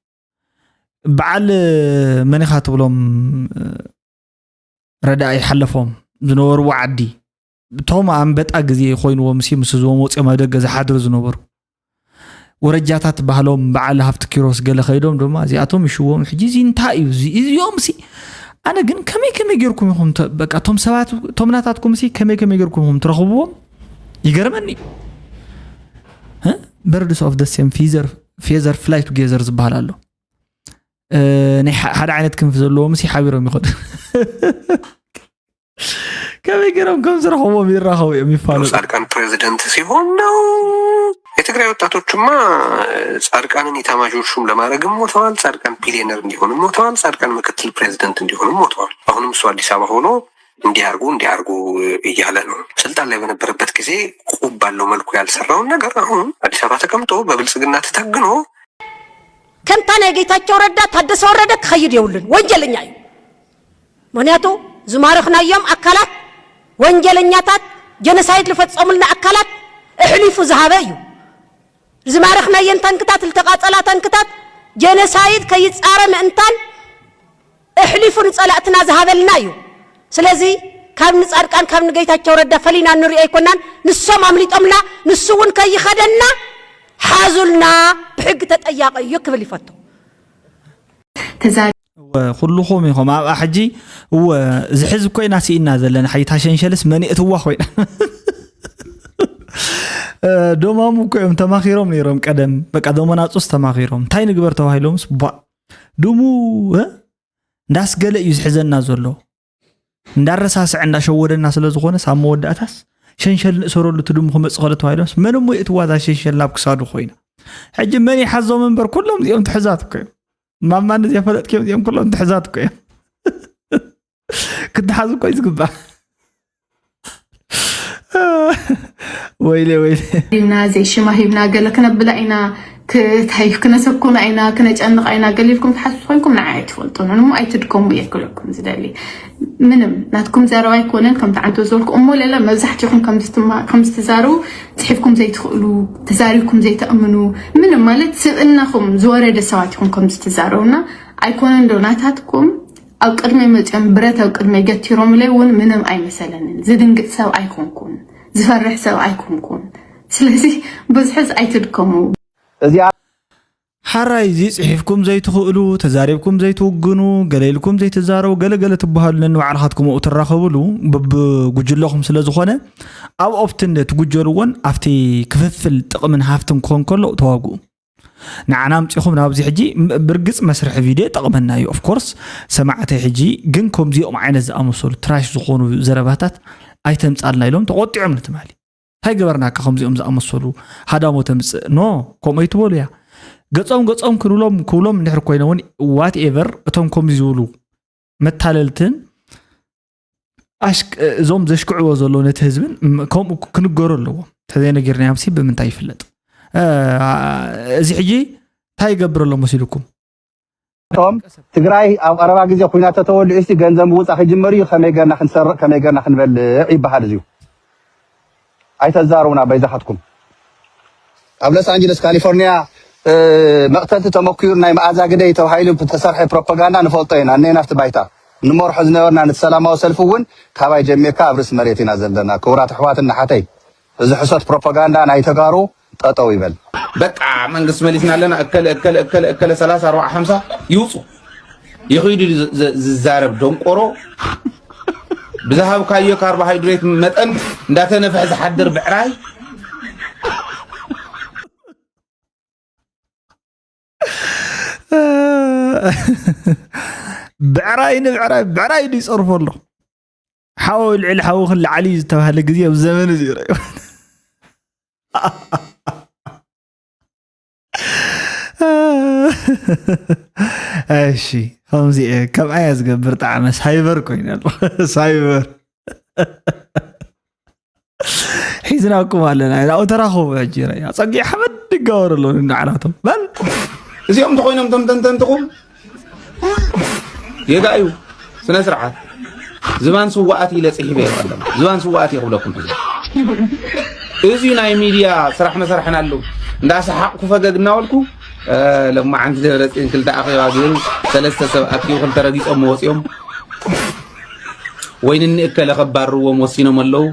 በዓል መኒኻ ትብሎም ረዳኢ ሓለፎም ዝነበርዎ ዓዲ እቶም ኣንበጣ ግዜ ኮይንዎም ሲ ምስ ህዝቦም ወፂኦም ኣብ ደገ ዝሓድሩ ዝነበሩ ወረጃታት ባህሎም በዓል ሃፍቲ ኪሮስ ገለ ከይዶም ድማ እዚኣቶም ይሽዎም ሕጂ እዚ እንታይ እዩ እዚ እዚኦም ሲ ኣነ ግን ከመይ ከመይ ጌርኩም ኢኹም ተ- በቃ እቶም ሰባት እቶም ናታትኩም ሲ ከመይ ከመይ ጌርኩም ኢኹም ትረኽብዎም ይገርመኒ እ? Birds of the same feather feather fly together ዝበሃል ኣሎ እ፣ ናይ ሓ- ሓደ ዓይነት ክንፊ ዘለዎም ሲ ሓቢሮም ይኸዱ ከመይ ገይሮም ከም ዝረኸቦም ይራኸቡ እዮም ይፋለጡ። ጻድቃን ፕሬዚደንት ሲሆን ነው። የትግራይ ወጣቶችማ ጻድቃንን ኢታማዦር ሹም ለማድረግም ሞተዋል። ጻድቃን ቢሊዮነር እንዲሆንም ሞተዋል። ጻድቃን ምክትል ፕሬዚደንት እንዲሆንም ሞተዋል። አሁንም እሱ አዲስ አበባ ሆኖ እንዲያርጉ እንዲያርጉ እያለ ነው። ስልጣን ላይ በነበረበት ጊዜ ቁብ ባለው መልኩ ያልሰራውን ነገር አሁን አዲስ አበባ ተቀምጦ በብልጽግና ተተግኖ ከምታ ናይ ጌታቸው ረዳ ታደሰ ወረደ ክኸይድ የብሉን። ወንጀለኛ እዩ። ምኽንያቱ ዝማረኽናዮም ኣካላት ወንጀለኛታት ጀኖሳይድ ዝፈጸሙልና ኣካላት ኣሕሊፉ ዝሃበ እዩ። ዝማረኽናየን ታንክታት ዝተቓጸላ ታንክታት ጀኖሳይድ ከይጻረ ምእንታን ኣሕሊፉ ንጸላእትና ዝሃበልና እዩ። ስለዚ ካብ ንጻድቃን ካብ ንጌታቸው ረዳ ፈሊና ንሪኦ ኣይኮናን። ንሶም ኣምሊጦምና ንሱ እውን ከይኸደና ሓዙልና ብሕጊ ተጠያቂ እዩ ክብል ይፈቱ። ተዛሪ እወ ኩልኹም ኢኹም ኣብኣ ሕጂ እወ እዚ ሕዚ እኮ ኢና ስኢና ዘለና ሓይታ ሸንሸልስ መን የእትዋ ኮይና እ፣ ዶማሙ እኮ እዮም ተማኺሮም ነይሮም ቀደም በቃ ዶመናፁስ ተማኺሮም እንታይ ንግበር ተባሂሎምስ ቧ ድሙ እ? እንዳስገለ እዩ ዝሕዘና ዘሎ እንዳረሳስዐ እንዳሸወደና ስለ ዝኾነ ሳብ መወዳእታስ ሸንሸል ንእሰረሉ ትድሙ ክመፅእ ከሎ ተባሂሎምስ መን እሞ የእትዋ እዛ ሸንሸል ናብ ክሳዱ ኮይና ሕጂ መን ይሓዞም እምበር ኩሎም እዚኦም ትሕዛት እኮ እዮም ማማ ንዚኣ ፈለጥክዮም እዚኦም ኩሎም ትሕዛት እኮ እዮም ክትሓዙ እኮ እዩ ዝግባእ ወይለ ወይለ ሂብና ዘይሽማ ሂብና ገለ ክነብላ ኢና ክታይ ክነሰኩና ኢና ክነጨንቕ ኢና ገሊልኩም ትሓስቡ ኮይንኩም ንዓይ ኣይትፈልጡን እሞ ኣይትድከሙ እየ ክብለኩም ዝደሊ። ምንም ናትኩም ዘረባ ኣይኮነን። ከምቲ ዓንቶ ዝበልኩ እሞ ለለ መብዛሕትኹም ከምዝትማ- ከምዝትዛረቡ ጽሒፍኩም ዘይትኽእሉ፣ ተዛሪብኩም ዘይተእምኑ፣ ምንም ማለት ስብእናኹም ዝወረደ ሰባት ኢኹም ከምዝትዛረቡና። ኣይኮነን ዶ ናታትኩም ኣብ ቅድመይ መፅኦም ብረት ኣብ ቅድመይ ገቲሮምለይ እውን ምንም ኣይመሰለንን። ዝድንግጥ ሰብ ኣይኮንኩን፣ ዝፈርሕ ሰብ ኣይኮንኩን። ስለዚ ብዙሕስ ኣይትድከሙ። እዚኣ ሓራይ እዚ ጽሒፍኩም ዘይትኽእሉ፣ ተዛሪብኩም ዘይትውግኑ፣ ገለ ኢልኩም ዘይትዛረቡ፣ ገለ ገለ ትበሃሉ ነንባዕልኻትኩም ኣብኡ ትራኸብሉ በብጉጅለኹም ስለ ዝኾነ ኣብ ኦፍትን ትጉጀልዎን ኣብቲ ክፍፍል ጥቕምን ሃፍትን ክኾን ከሎ ተዋግኡ። ንዓና ኣምጺኹም ናብዚ ሕጂ ም- ብርግጽ መስርሒ ቪድዮ ይጠቕመና እዩ። ኦፍኮርስ ሰማዕተይ ሕጂ ግን ከምዚኦም ዓይነት ዝኣመሰሉ ትራሽ ዝኾኑ ዘረባታት ኣይተምጻልና ኢሎም ተቖጢዖም ንትማሊ እንታይ ገበርናካ ከምዚኦም ዝኣመሰሉ ሃዳሞ ተምጽእ ኖ ከምኡ ይትበሉ እያ ገጾም ገጾም ክንብሎም ክብሎም እንድሕር ኮይነ እውን ዋት ኤቨር እቶም ከምዚ ዝብሉ መታለልትን ኣሽክ- እዞም ዘሽክዕዎ ዘሎ ነቲ ህዝብን ም- ከምኡ ክንገሩ ኣለዎም ተዘይነጊርናዮም ሲ ብምንታይ ይፍለጥ እ፣ እዚ ሕጂ እንታይ ይገብር ኣሎ መሲልኩም ቶም ትግራይ ኣብ ቀረባ ግዜ ኩናት ተተወሊዑ ሲ ገንዘብ ምውፃእ ክጅመር እዩ። ከመይ ገርና ክንሰርቕ ከመይ ገርና ክንበልዕ ይበሃል። እዚዩ ኣይተዛረቡና በይዛኻትኩም። ኣብ ሎስ ኣንጀለስ ካሊፎርኒያ እ፣ መቕተልቲ ተመኪሩ ናይ መኣዛ ግደይ ተባሂሉ ዝተሰርሐ ፕሮፓጋንዳ ንፈልጦ ኢና። እነና ኣብቲ ባይታ ንመርሖ ዝነበርና ነቲ ሰላማዊ ሰልፊ እውን ካባይ ጀሚርካ ኣብ ርእሲ መሬት ኢና ዘለና። ክቡራት ኣሕዋትን ኣሓተይ እዚ ሕሶት ፕሮፓጋንዳ ናይ ተጋሩ ጠጠው ይበል። በቃ መንግስቲ መሊስና ኣለና እከለ እከለ እከለ እከለ ሰላሳ ኣርባዓ ሓምሳ ይውፁ ይኽይዱ ዝ- ዝ- ዝዛረብ ደንቆሮ ብዝሃብካዮ ካርቦሃይድሬት መጠን እንዳተነፍሐ ዝሓድር ብዕራይ ብዕራይ ንብዕራይ ብዕራይ ዱ ይፀርፎ ኣሎ ሓዊ ልዕሊ ሓዊ ክልዓሊ እዩ ዝተባሃለ ግዜ ኣብ ዘመን እዚ ይረዩ እሺ ከምዚ እየ ከምኣ እየ ዝገብር ጣዕመ ሳይበር ኮይኑ ኣሎ ሳይበር ሒዝናኩም ኣለና ናብኡ ተራኸቡ ሕጂ ረያ ፀጊ ሓመድ ይጋበር ኣሎ ንዓናቶም በል እዚኦም እንተኮይኖም ቶም ተንተንትኹም ጌጋ እዩ ስነ ስርዓት ዝባን ስዋኣት ኢለ ፅሒፈ እየ ቀደም ዝባን ስዋኣት እየ ክብለኩም ሕዚ እዚ ናይ ሚድያ ስራሕ መሰርሕና ኣለዉ እንዳሰሓቕኩ ፈገግ እናበልኩ ለማዓንቲ ደብረፅን ክልተ ኣኼባ ዝብል ሰለስተ ሰብ ኣኪቡ ክልተ ረጊፆም ወፂኦም ወይ ንንእከለ ከባርርዎም ወሲኖም ኣለዉ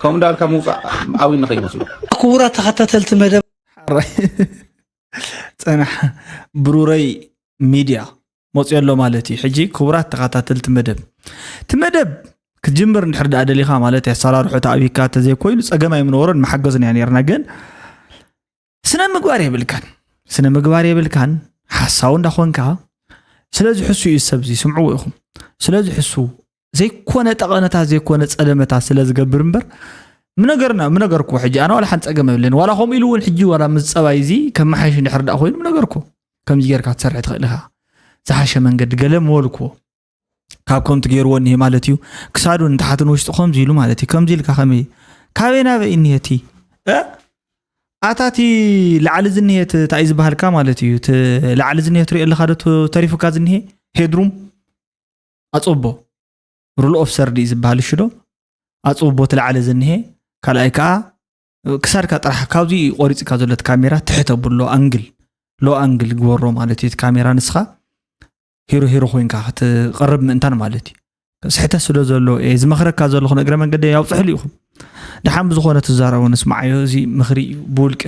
ከምኡ እንዳበልካ ምውፃእ ኣብይ ንኸይመስሉ ክቡራት ተኸታተልቲ መደብ ሓራይ ፀናሕ ብሩረይ ሚድያ መፅዮ ኣሎ ማለት እዩ ሕጂ ክቡራት ተኸታተልቲ መደብ እቲ መደብ ክትጅምር እንድሕር ደኣ ደሊኻ ማለት ኣሰራርሖ ተኣቢካ ተዘይኮይኑ ፀገም ኣይምነበሮን መሓገዝና ነርና ግን ስነ ምግባር የብልካን ስነ ምግባር የብልካን ሓሳዊ እንዳኾንካ ስለዚ ሕሱ እዩ ሰብ እዚ ስምዕዎ ኢኹም ስለዚ ሕሱ ዘይኮነ ጠቐነታ ዘይኮነ ጸለመታ ስለ ዝገብር እምበር ምነገርና ምነገርኩ ሕጂ ኣነ ዋላ ሓንቲ ጸገም የብለኒ ዋላ ከምኡ ኢሉ እውን ሕጂ ዋላ ምስ ጸባይ እዚ ከመሓይሽ እንድሕር ደኣ ኮይኑ ምነገርኩ ከምዚ ጌርካ ትሰርሕ ትኽእል ኢኻ ዝሓሸ መንገዲ ገለ ምበልክዎ ካብ ከምቲ ገይርዎ እኒሄ ማለት እዩ ክሳዱ ንታሕቲ ንውሽጢ ከምዚ ኢሉ ማለት እዩ ከምዚ ኢልካ ከመይ ካበይ ናበይ እኒሄ እቲ ኣታ እቲ ላዕሊ ዝኒሄ እቲ እንታይ ዝበሃልካ ማለት እዩ እቲ ላዕሊ ዝኒሄ ትሪኦ ኣለካ ዶ ተሪፉካ ዝኒሄ ሄድሩም ኣፅቦ rule of third እዩ ዝበሃል እሺ ዶ ኣፅቦ እቲ ላዕሊ ዝኒሄ ካልኣይ ከዓ ክሳድካ ጥራሕ ካብዚ እዩ ቆሪፅካ ዘሎ እቲ ካሜራ ትሕት ኣብሎ ኣንግል ሎ ኣንግል ግበሮ ማለት እዩ እቲ ካሜራ ንስኻ ሂሮ ሂሮ ኮይንካ ክትቐርብ ምእንታን ማለት እዩ ስሕተት ስለ ዘሎ እየ ዝመኽረካ ዘለኹ ንእግረ መንገደይ ኣውፅሕሉ ኢኹም ደሓን ብዝኾነ ትዛረቡ ንስማዓዮ እዚ ምኽሪ እዩ ብውልቀ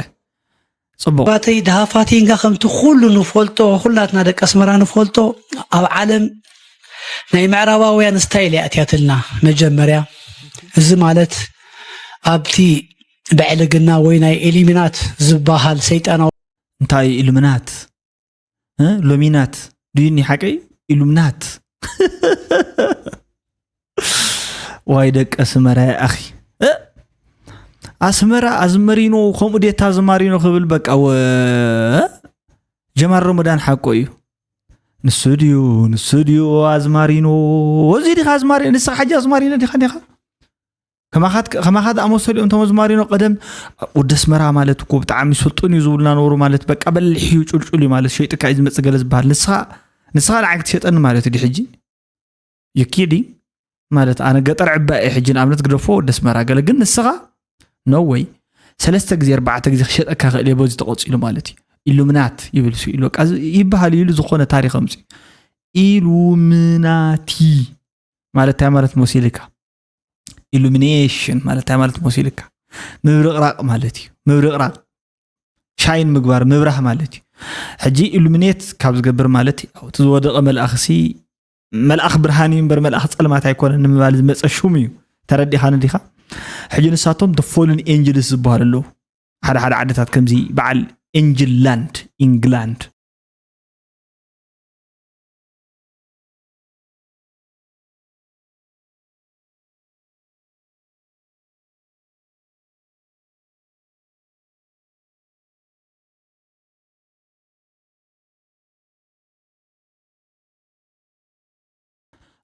ፅቡቕ ባተይ ድሃፋቲንጋ ከምቲ ኩሉ ንፈልጦ ኩላትና ደቂ ኣስመራ ንፈልጦ ኣብ ዓለም ናይ ምዕራባውያን ስታይል እያ ኣትያትልና መጀመርያ እዚ ማለት ኣብቲ ብዕልግና ወይ ናይ ኢሉሚናት ዝበሃል ሰይጣናዊ እንታይ ኢሉሚናት ሎሚናት ድዩኒ ሓቀይ ኢሉምናት ዋይ ደቂ ኣስመራ ኣኺ ኣስመራ ኣዝመሪኖ ከምኡ ዴታ ኣዝማሪኖ ክብል በቃ ወ ጀማል ረመዳን ሓቆ እዩ ንሱ ድዩ ንሱ ድዩ ኣዝማሪኖ እዚ ዲኻ ኣዝማሪኖ ንስኻ ሓጂ ኣዝማሪኖ ዲኻ ዲኻ ከማኻት ከማኻት ኣመሰሉ እዮም። ተመዝማሪኖ ቀደም ወደ ኣስመራ ማለት እኮ ብጣዕሚ ስልጡን እዩ ዝብሉና ነበሩ። ማለት በቃ በሊሕ እዩ፣ ጩልጩል እዩ፣ ማለት ሸይጥካ እዩ ዝመጽእ ገለ ዝበሃል። ንስኻ ንስኻ ንዓይ ክትሸጠኒ ማለት እዩ ሕጂ? You kidding? ማለት ኣነ ገጠር ዕባይ እየ ሕጂ፣ ንኣብነት ግደፎ ወደ ኣስመራ ገለ፣ ግን ንስኻ no way። ሰለስተ ግዜ ኣርባዕተ ግዜ ክሸጠካ ክእል እየ በዚ ተቐጺሉ ማለት እዩ። ኢሉምናት ይብል ሱ ኢሉ በቃ፣ ይበሃል እዩ ኢሉ ዝኾነ ታሪኽ ኣምጽኡ። ኢሉምናቲ ማለት እንታይ ማለት መሲልካ? ኢሉሚኔሽን ማለት እንታይ ማለት መሲልካ? ምብርቕራቕ ማለት እዩ። ምብርቕራቕ፣ ሻይን ምግባር፣ ምብራህ ማለት እዩ። ሕጂ ኢሉሚኔት ካብ ዝገብር ማለት እዩ፣ እቲ ዝወደቐ መልኣኽሲ፣ መልኣኽ ብርሃን እዩ እምበር መልኣኽ ጸልማት ኣይኮነን ንምባል ዝመጸ ሹም እዩ። ተረዲኻኒ ዲኻ? ሕጂ ንሳቶም the fallen angels ዝበሃሉ ኣለዉ። ሓደ ሓደ ዓድታት ከምዚ በዓል ኤንጅል ላንድ፣ ኢንግላንድ።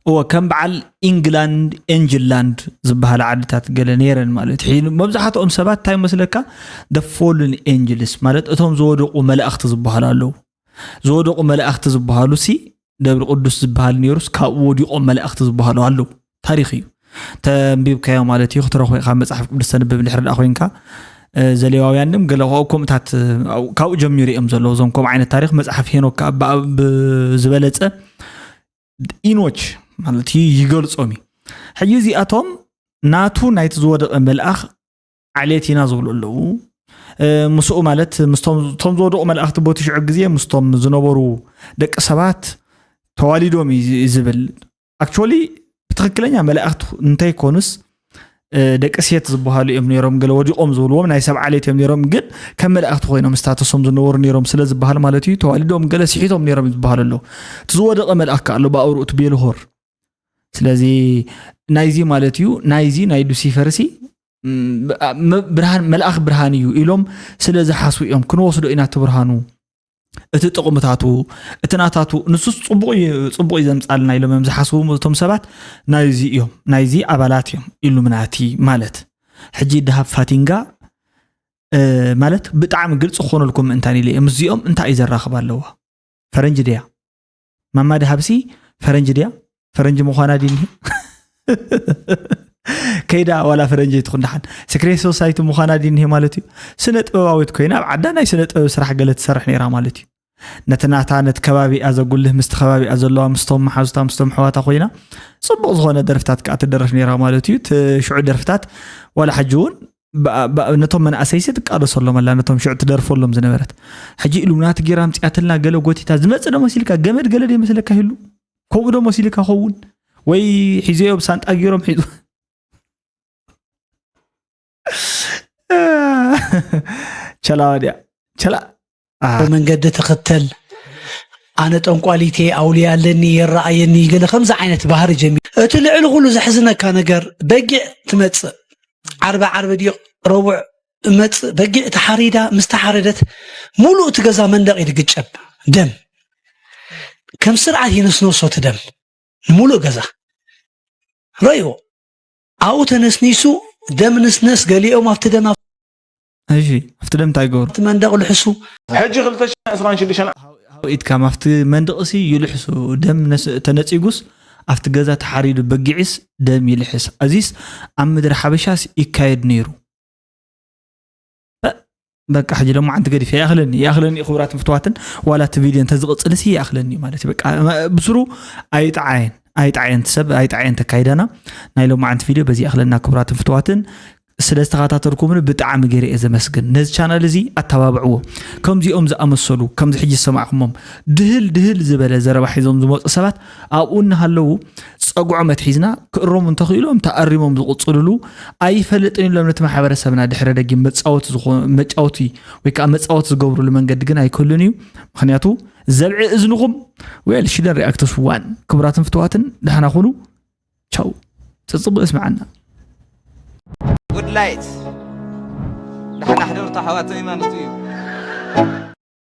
እወ፣ ከም በዓል ኢንግላንድ፣ ኤንጅላንድ ዝበሃላ ዓድታት ገለ ነይረን ማለት እዩ። መብዛሕትኦም ሰባት እንታይ መስለካ? The fallen angels ማለት እቶም ዝወደቑ መላእኽቲ ዝበሃሉ ኣለዉ። ዝወደቑ መላእኽቲ ዝበሃሉ ሲ ደብሪ ቅዱስ ዝበሃል ነይሩስ ካብኡ ወዲቖም መላእኽቲ ዝበሃሉ ኣለዉ። ታሪኽ እዩ። ተንቢብካዮ ማለት እዩ፣ ክትረኽቦ ኢኻ። መጽሓፍ ቅዱስ ተንብብ እንድሕር ደኣ ኮይንካ፣ እ፣ ዘሌዋውያን ድም ገለ ካብኡ ከምኡታት፣ እ፣ ካብኡ ጀሚሩ እዮም ዘለዉ። እዞም ከምኡ ዓይነት ታሪኽ መጽሓፍ ሄኖክ ከኣ ብኣ-፣ ብዝበለጸ ኢኖች ማለት እዩ ይገልጾም እዩ። ሕጂ እዚኣቶም ናቱ ናይቲ ዝወደቐ መልኣኽ ዓሌት ኢና ዝብሉ ኣለዉ። እ፣ ምስኡ ማለት ምስቶም፣ እቶም ዝወደቑ መላእኽቲ ቦቲ ሽዑ ግዜ ምስቶም ዝነበሩ ደቂ ሰባት ተዋሊዶም እዩ ዝ-፣ ዝብል። ኣክቹዋሊ ብትኽክለኛ መላእኽቲ እንተይኮኑስ፣ እ፣ ደቂ ሴት ዝበሃሉ እዮም ነይሮም፣ ገለ ወዲቖም ዝብልዎም ናይ ሰብ ዓሌት እዮም ነይሮም፣ ግን ከም መላእኽቲ ኮይኖም ስታተሶም ዝነበሩ ነይሮም ስለ ዝበሃል ማለት እዩ። ተዋሊዶም ገለ ስሒቶም ነይሮም ዝበሃሉ ኣለዉ። እቲ ዝወደቐ መልኣኽ ከኣ ኣሎ ብኣውርኡ እቲ ቤልሆር። ስለዚ ናይዚ ማለት እዩ፣ ናይዚ ናይ ሉሲፈርሲ፣ ም፣ ብ-፣ ም-፣ ብርሃን፣ መልኣኽ ብርሃን እዩ ኢሎም ስለ ዝሓስቡ እዮም፣ ክንወስዶ ኢና እቲ ብርሃኑ፣ እቲ ጥቕምታቱ፣ እቲ ናታቱ፣ ንሱስ ጽቡቕ እዩ፣ ጽቡቕ እዩ ዘምጻልና ኢሎም እዮም ዝሓስቡ እቶም ሰባት። ናይዚ እዮም፣ ናይዚ ኣባላት እዮም ኢሉምናቲ ማለት። ሕጂ ደሃብ ፋቲንጋ፣ እ፣ ማለት ብጣዕሚ ግልጺ ክኾነልኩም ምእንታን ኢለ እየ። ምስዚኦም እንታይ እዩ ዘራኽብ ኣለዋ? ፈረንጂ ድያ? ማማ ደሃብሲ ፈረንጂ ድያ? ፈረንጂ ምዃና ድዩ እኒሄ? ከይዳ ዋላ ፈረንጂ ትኹን ደሓን፣ ሲክሬት ሶሳይቲ ምዃና ድዩ እኒሄ ማለት እዩ? ስነ ጥበባዊት ኮይና ኣብ ዓዳ ናይ ስነ ጥበብ ስራሕ ገለ ትሰርሕ ነይራ ማለት እዩ። ነቲ ናታ፣ ነቲ ከባቢኣ ዘጉልህ፣ ምስቲ ከባቢኣ ዘለዋ፣ ምስቶም መሓዙታ፣ ምስቶም ኣሕዋታ ኮይና ጽቡቕ ዝኾነ ደርፍታት ከኣ ትደርፍ ነይራ ማለት እዩ። እቲ ሽዑ ደርፍታት ዋላ ሕጂ እውን ብ-፣ ብ-፣ ነቶም መናእሰይሲ ትቃለሰሎም ኣላ፣ ነቶም ሽዑ ትደርፈሎም ዝነበረት። ሕጂ ኢሉምናቲ ጌራ ኣምጺኣትልና፣ ገለ ጎቲታ ዝመጽእ ዶ መሲልካ? ገመድ ገለ ዶ ይመስለካ? ይህሉ ከምኡ ዶ መሲልካ ኸውን? ወይ ሒዘዮ ብሳንጣ ገይሮም ሒዙ ቸላ ወዲያ ቸላ። አ። መንገዲ ትኽተል። ኣነ ጠንቋሊቴ ኣውልያ ኣለኒ፣ የረኣየኒ፣ ገለ ከምዚ ዓይነት ባህሪ ጀሚሩ። እቲ ልዕሊ ኩሉ ዘሕዝነካ ነገር፣ በጊዕ ትመጽእ። ዓርቢ ዓርቢ ድዩ ረቡዕ እመጽእ፣ በጊዕ ተሓሪዳ፣ ምስ ተሓረደት፣ ሙሉእ እቲ ገዛ መንደቕ እዩ ዝግጨብ። ደም። ከም ስርዓት ይንስነሶ እቲ ደም። ንሙሉእ ገዛ። ረእይዎ። ኣብኡ ተነስኒሱ፣ ደም ንስነስ፣ ገሊኦም ኣብቲ ደም ኣብ-፣ እሺ፣ ኣብቲ ደም እንታይ ይገብሩ? ኣብቲ መንደቕ ልሕሱ። ሕጂ ክልተ ሽሕን ዕስራን ሽዱሽተን። ሃው-፣ ሃው ኢትካም ኣብቲ መንደቕሲ ይልሕሱ፣ ደም ነስ-፣ ተነጺጉስ፣ ኣብቲ ገዛ ተሓሪዱ በጊዕስ ደም ይልሕስ። እዚስ ኣብ ምድሪ ሓበሻስ ይካየድ ነይሩ። በ-፣ በቃ ሕጂ ሎማዓንቲ ገዲፈ፣ ይኣኽለኒ፣ ይኣኽለኒ ክቡራትን ፍትዋትን፣ ዋላ እቲ ቪድዮ እንተዝቕጽልሲ ይኣኽለኒ ማለት እዩ። በቃ ብስሩ ኣይጥዓየን፣ ኣይጥዓየን እቲ ሰብ፣ ኣይጥዓየን ተካይዳና። ናይ ሎማዓንቲ ቪድዮ በዚ ይኣኽለና ክቡራትን ፍትዋትን። ስለ ዝተኸታተልኩምኒ ብጣዕሚ ገይረ እየ ዘመስግን። ነዚ ቻናል እዚ ኣተባብዕዎ። ከምዚኦም ዝኣመሰሉ፣ ከምዚ ሕጂ ዝሰማዕኩሞም ድህል ድህል ዝበለ ዘረባ ሒዞም ዝመፁ ሰባት ኣብኡ እናሃለዉ ጸጉዖም ኣትሒዝና ክእረሙ እንተኽኢሎም ተኣሪሞም ዝቕጽልሉ፣ ኣይፈልጥን ኢሎም ነቲ ማሕበረሰብና ድሕረ ደጊም መጻወቲ ዝኾ-፣ መጫወቲ ወይ ከዓ መጻወቲ ዝገብሩሉ መንገዲ ግን ኣይክህሉን እዩ። ምኽንያቱ ዘብዒ እዝንኹም well shouldn't react to one። ክቡራትን ፍትዋትን ደሕና ኩኑ። ቻው። ጽጽቡ እስማዓና። ጉድ ላይት። ደሕና ሕደሩ ተሓዋተይ ማለት እዩ።